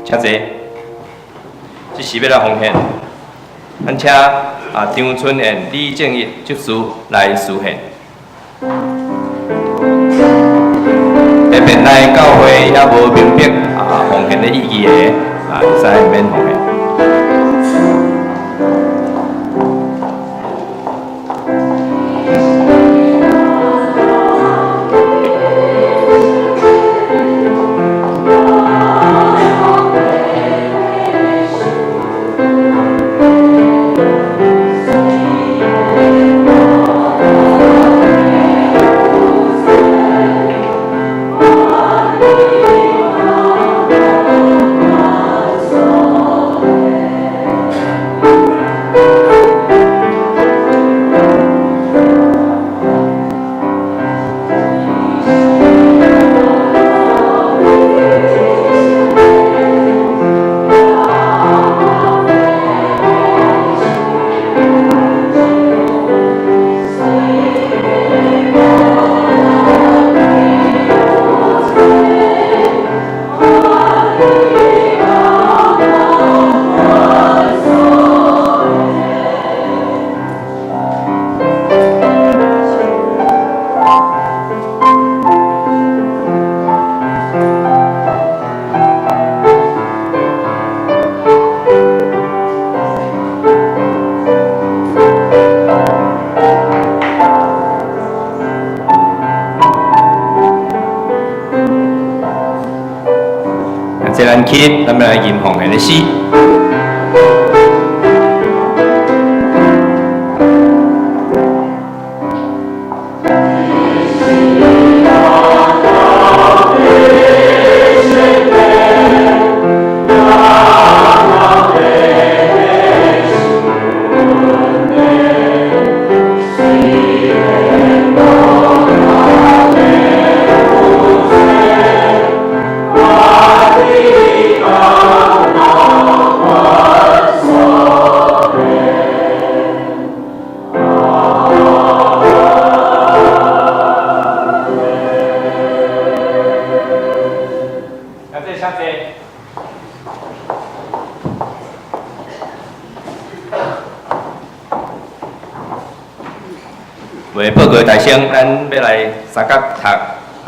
請坐。這時欲來奉獻，咱請張春燕、李正義執事來司獻。下面來教會猶無明白奉獻的意義的，會使免奉獻。這咱起，咱欲來吟奉獻的詩。为报告大声，咱欲來相佮讀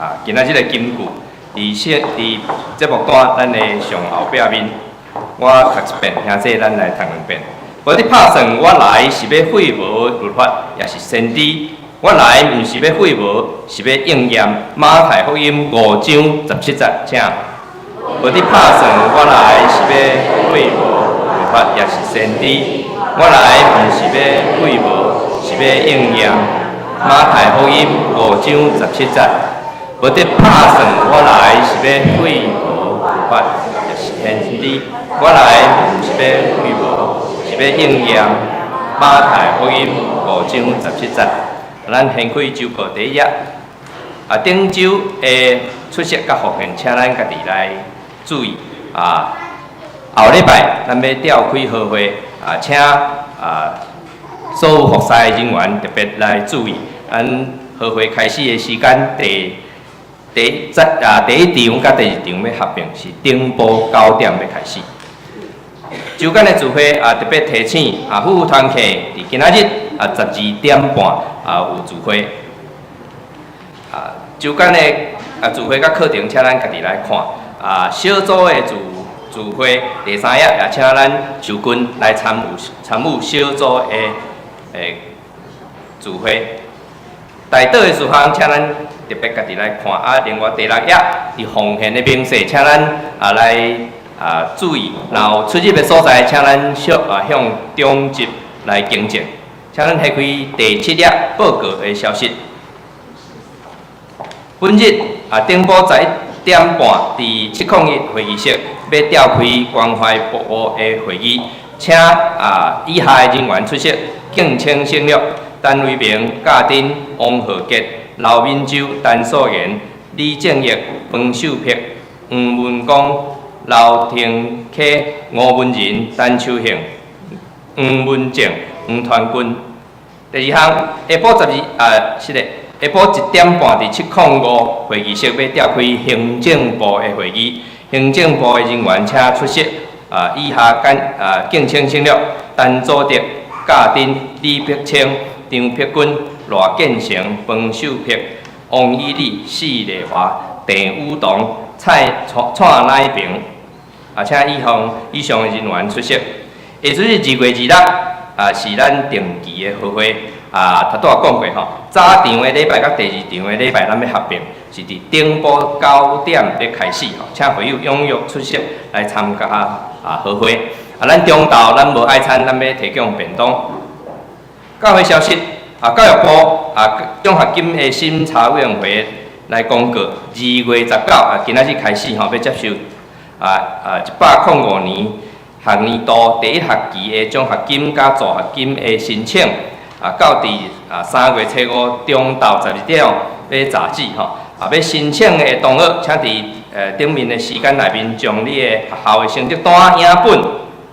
啊！今仔日的金句，佇節佇節目單，咱的上後壁面，我讀一遍，兄弟咱來讀兩遍。無得拍算，我來是欲廢無律法，抑是先知。我來毋是欲廢無，是欲應驗。馬太福音五章十七節，請。無得拍算，我來是欲廢無律法，抑是先知。我來毋是欲廢無，是欲應驗。馬太福音五章十七節，無得拍算，我來是欲廢無律法，抑是先知。我來毋是欲廢無，是欲應驗。馬太福音五章十七節，咱掀開週報第一頁。啊，頂週的出席佮奉獻，請咱家己來注意。啊，後禮拜咱欲召開合會，啊，請啊。所有服侍的人員特別來注意，咱合會開始的時間，第第一啊第一場佮第二場欲合併，是頂晡九點欲開始。週間的聚會啊，特別提醒啊，夫婦團契佇今仔日啊十二點半啊有聚會。啊，週間的啊聚會佮課程，請咱家己來看。啊，小組的聚聚會第三頁也請咱就近來參與參與小組的。聚會，代禱的事項，請咱特別家己來看。啊，另外第六頁佇奉獻的明細，請咱啊來啊注意。若有出入的所在，請咱小啊向長執來更正。請咱掀開第七頁報告的消息。本日啊，頂晡十一點半，佇七空一會議室，欲召開關懷服務的會議，請啊以下的人員出席。敬請省略：陳維明、教丁、王浩傑、劉敏洲、陳素妍、李正義、彭秀碧、黃文光、劉廷啟、吳文仁、陳秋杏、黃文正、黃傳軍。第二項，下晡十二啊，是的，下晡一點半佇七空五會議室欲召開行政部的會議，行政部的人員請出席。啊，以下簡啊，敬請省略：陳祖德。教丁、李碧清、張碧君、賴建成、彭秀碧、王以禮、施麗華、鄭宇彤、蔡蔡乃平，啊，請以上以上的人員出席。下週日二月二六啊，是咱定期的合會啊，頭拄仔講過吼，早場的禮拜佮第二場的禮拜，咱欲合併，是佇頂晡九點欲開始吼，請會友踴躍出席來參加啊合會。啊，咱中晝咱無愛餐，咱欲提供便當。教會消息，啊，教育部啊，獎學金的審查委員會來公告，二月十九啊，今仔日開始吼，欲接受啊啊一百空五年學年度第一學期的獎學金佮助學金的申請，啊，到佇啊三月初五中晝十二點欲截止吼。啊，欲申請的同學，請佇頂面的時間內面，將你的學校的成績單影本。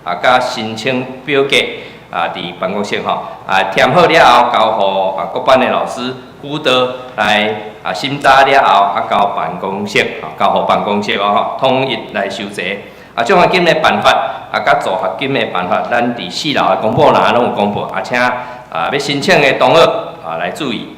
啊，佮申請表格啊，佇辦公室吼啊填好了後，交予啊各班的老師輔導來啊審查了後，啊交辦公室，吼交予辦公室哦吼，統一來收集。啊，獎學金的辦法啊，佮助學金的辦法，咱佇四樓的公布欄攏有公布。啊，請啊欲申請的同學啊來注意。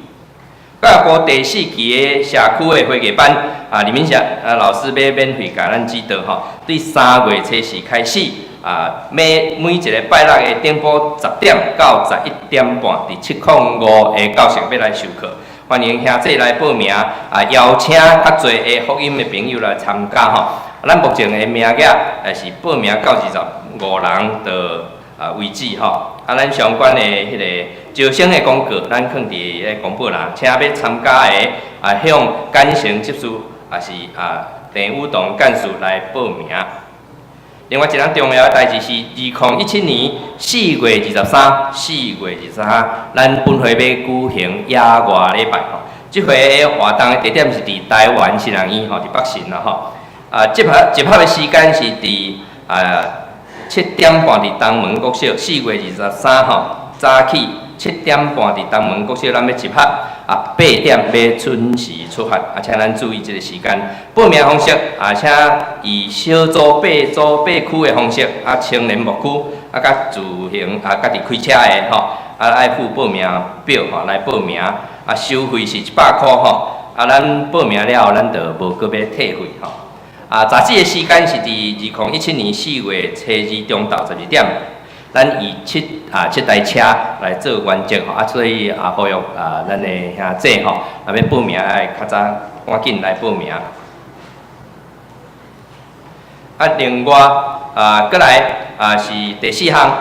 教育部第四期的社區的花藝班啊，李明霞啊老師欲免費共咱指導吼，對三月初四開始。啊，每每一個拜六的頂晡十點到十一點半，佇七空五的教室欲來授課，歡迎兄弟來報名啊！邀請較濟的福音的朋友來參加吼。咱目前的名額是報名到25人就為止吼。啊，咱相關的彼个招生的廣告，咱囥佇彼个公布欄，請欲參加的向簡成執事，抑是鄭宇棟幹事來報名。另外一項重要的代誌是2017年4月23，4月23，咱本會欲舉行野外禮拜吼。這回的活動的地點是佇台灣神學院吼，佇北神啦吼。集合的時間是佇7點半佇東門國小，4月23吼，早起7點半佇東門國小，咱欲集合，8點欲準時出發，請咱注意這个時間。報名方式，請以小組、八組、八區的方式，青年牧區，佮自行，家己開車的吼，愛附報名表吼來報名，收費是100箍吼，咱報名了後，咱就無閣欲退費吼。截止的時間是佇2017年4月初二中晝12點，咱以七台車來做原則吼，所以呼籲咱的兄弟吼，欲報名愛較早趕緊來報名。另外閣來是第四項，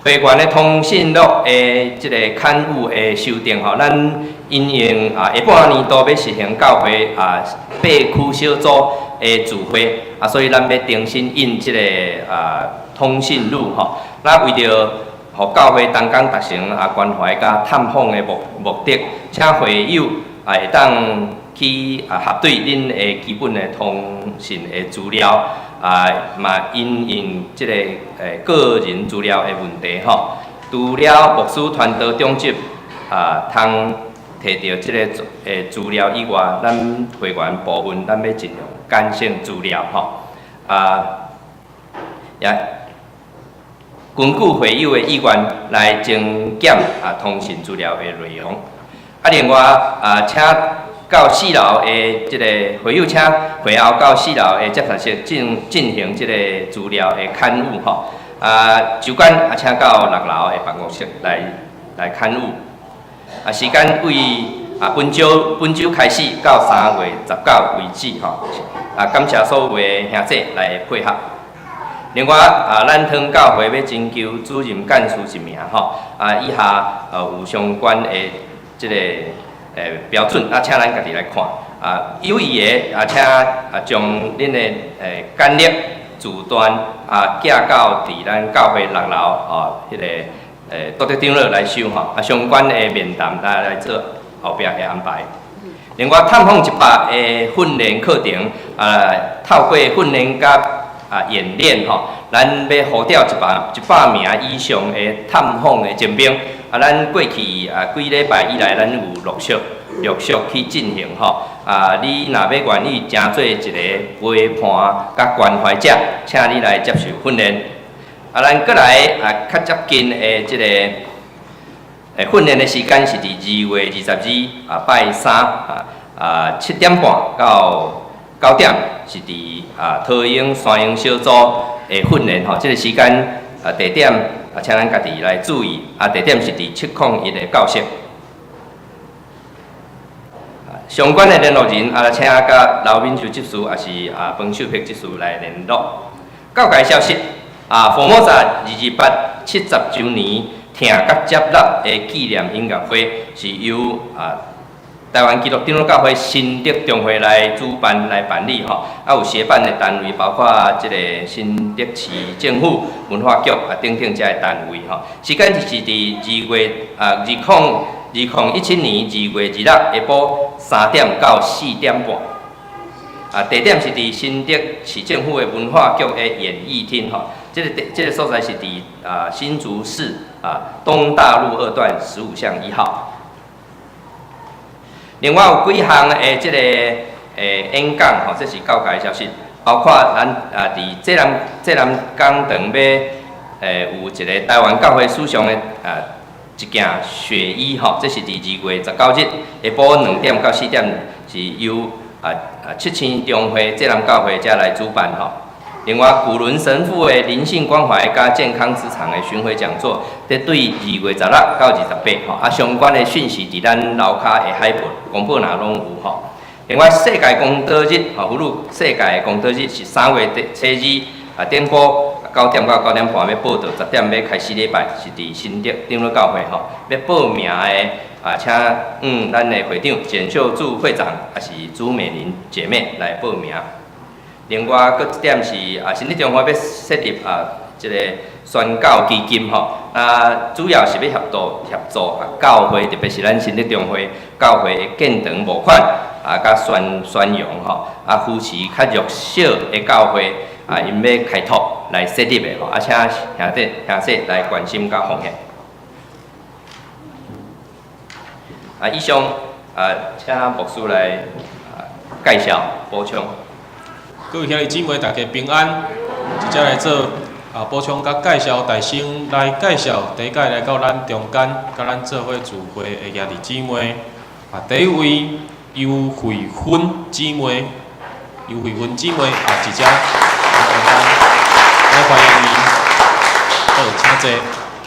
會員的通訊錄的這个刊物的修訂吼，咱因應下半年度欲實行教會八區小組的聚會，所以咱欲重新印這个通訊錄吼。那為著予教會同工達成關懷佮探訪的目的，請會友會當去核對恁的基本的通訊的資料，嘛因應這个個人資料的問題吼。除了牧師傳道長執通提著這个資料以外，咱會員部分咱欲盡量減省資料吼。也根據會友的意願來增減通訊資料的內容。另外請到四樓的這个會友，請會後到四樓的接待室進行這个資料的刊物吼。酒館請到六樓的辦公室來刊物。時間為本週開始到3月19為止吼。感謝所有的兄弟來配合。另外咱湯教會欲徵求主任幹事一名吼。以下有相關的這个標準，請咱家己來看。有意的請將恁的簡歷自傳寄到佇咱教會六樓哦，彼个道德長老來收吼。相關的面談來做後壁的安排。另外，探訪100的訓練課程，透過訓練佮演練吼，咱欲呼召100名以上的探訪的精兵。咱過去幾禮拜以來，咱有陸續去進行吼。你若欲願意成做一个陪伴佮關懷者，請你來接受訓練。咱閣來較接近的這个訓練的時間是佇2月22拜三7點半到9點，是佇桃園山鷹小組的訓練吼。這个時間地點請咱家己來注意。地點是佇701的教室。相關的聯絡人請佮劉敏秀執事，抑是彭秀碧執事來聯絡。教界消息，佛摩薩22870週年聽佮接納的紀念音樂會，是由台灣基督長老教會新竹中會來主辦來辦理吼，有協辦的單位包括這个新竹市政府文化局等等這个單位吼。時間就是佇二月2017年2月26下晡3點到4點半。地點是佇新竹市政府的文化局的演藝廳吼。這个所在是佇新竹市東大路二段15巷1號。另外有幾項的這个演講吼，這是教界消息，包括咱佇濟南講堂欲有一个台灣教會史上的一件血衣吼，這是佇2月19日下晡2點到4點，是由七星中會濟南教會遮來主辦吼。另外，古倫神父的靈性關懷佮健康職場的巡迴講座，佇對2月16到28吼，相關的訊息佇咱樓跤的海報公布欄攏有吼。另外，世界公禱日，吼，婦女世界公禱日是3月初2，頂晡9點到9點半欲報到，10點欲開始禮拜，是佇新竹長老教會吼，欲報名的啊，請咱的會長簡秀柱會長，抑是朱美玲姐妹來報名。另外，閣一點是啊，新竹中會欲設立啊，這个宣教基金吼，啊，主要是欲協助啊教會，特別是咱新竹中會教會的建堂募款啊，佮宣揚吼，啊，扶持較弱小的教會啊，𪜶欲開拓來設立的吼，啊，請兄弟兄姊來關心佮奉獻。啊，以上啊，請牧師來啊介紹補充。各位兄弟姊妹，大家平安。這才來做啊補充佮介紹，大先來介紹第一屆來到咱中間，佮咱做伙聚會的兄弟姊妹。啊，第一位尤慧芬姊妹，尤慧芬姊妹啊，佇遮中間，來歡迎伊。好，請坐。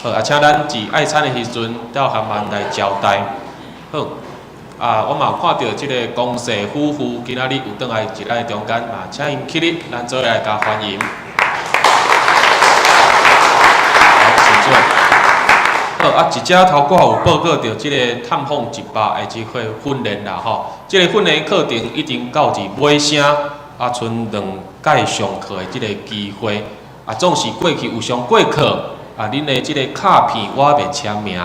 好，啊，請咱佇愛餐的時陣，鬥含慢來招待。好。啊，我嘛有看著這个公社夫婦今仔日有轉來佇咱的中間，嘛請𪜶起立，咱做伙來共歡迎。好，請坐。好，啊，這遮頭拄仔有報告著這个探訪100的這個訓練啦，吼。這个訓練課程已經到佇尾聲，啊，賰兩屆上課的這个機會。啊，總是過去有上過課，啊，恁的這个卡片我猶未簽名的。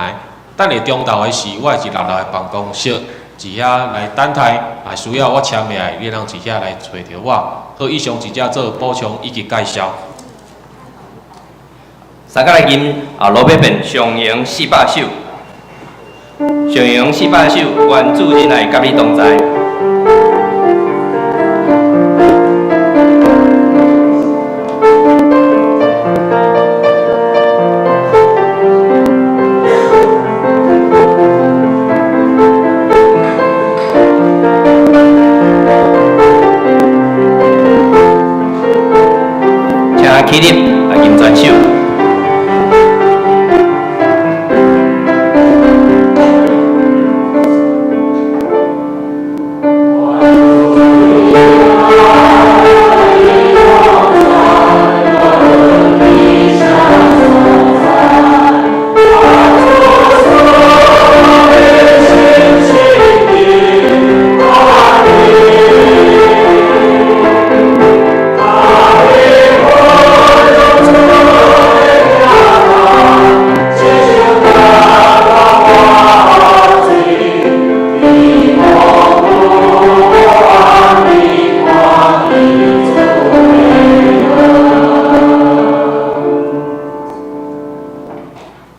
等下中晝的時，我會佇六樓的辦公室，佇遐來等待。啊，需要我簽名的，你通佇遐來揣著我。好，以上這遮做補充以及介紹。三個來吟啊，羅馬變上榮400首，上榮四百首，願主仁愛佮你同在。請起立，來吟全首。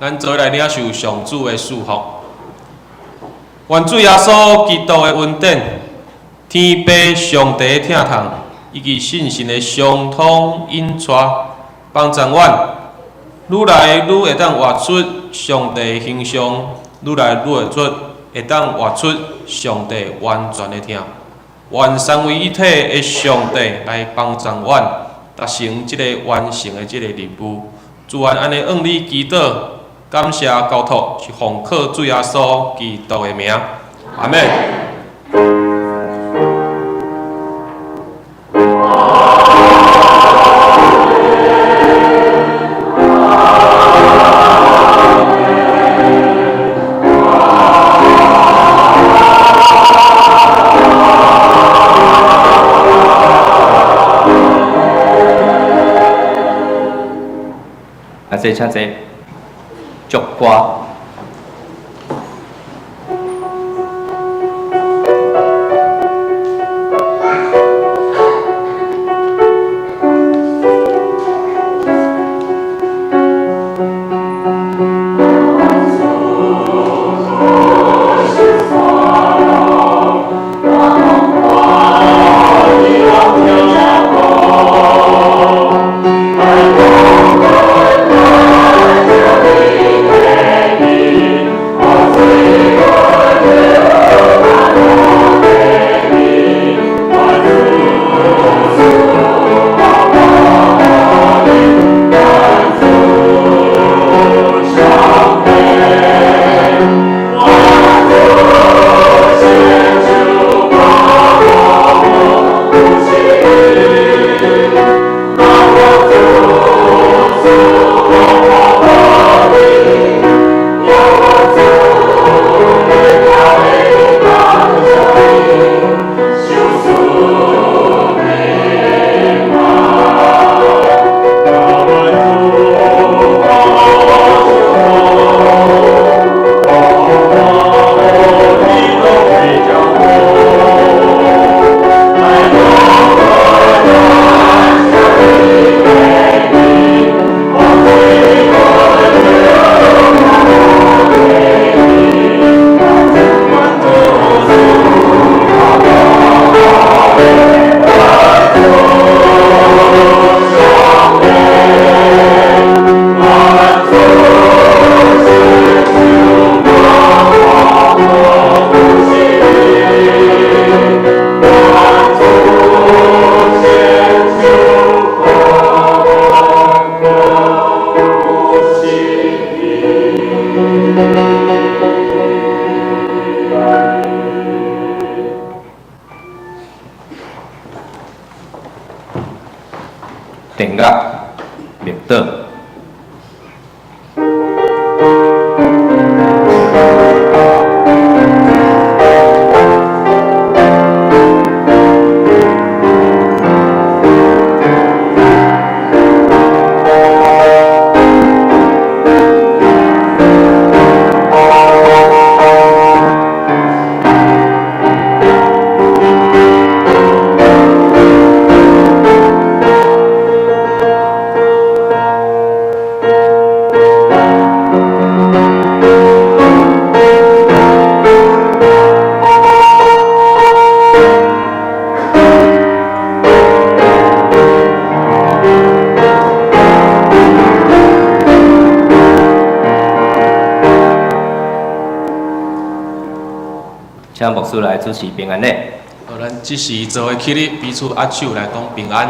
咱做伙來領受上主的祝福。願主耶穌基督的恩典、天父上帝的疼痛，以及聖神的相通引帶，幫助阮愈來愈會當活出上帝的形象，愈來愈會出會當活出上帝完全的疼。願三位一體的上帝來幫助阮達成這个完成的這个任務。主願按呢向你祈禱，感謝交託，是奉靠主耶穌基督的名，阿們。啊，這請坐。祝歌。殿樂默禱。請牧師來主持平安禮。好，咱這時做伙起立，彼此握手來講平安。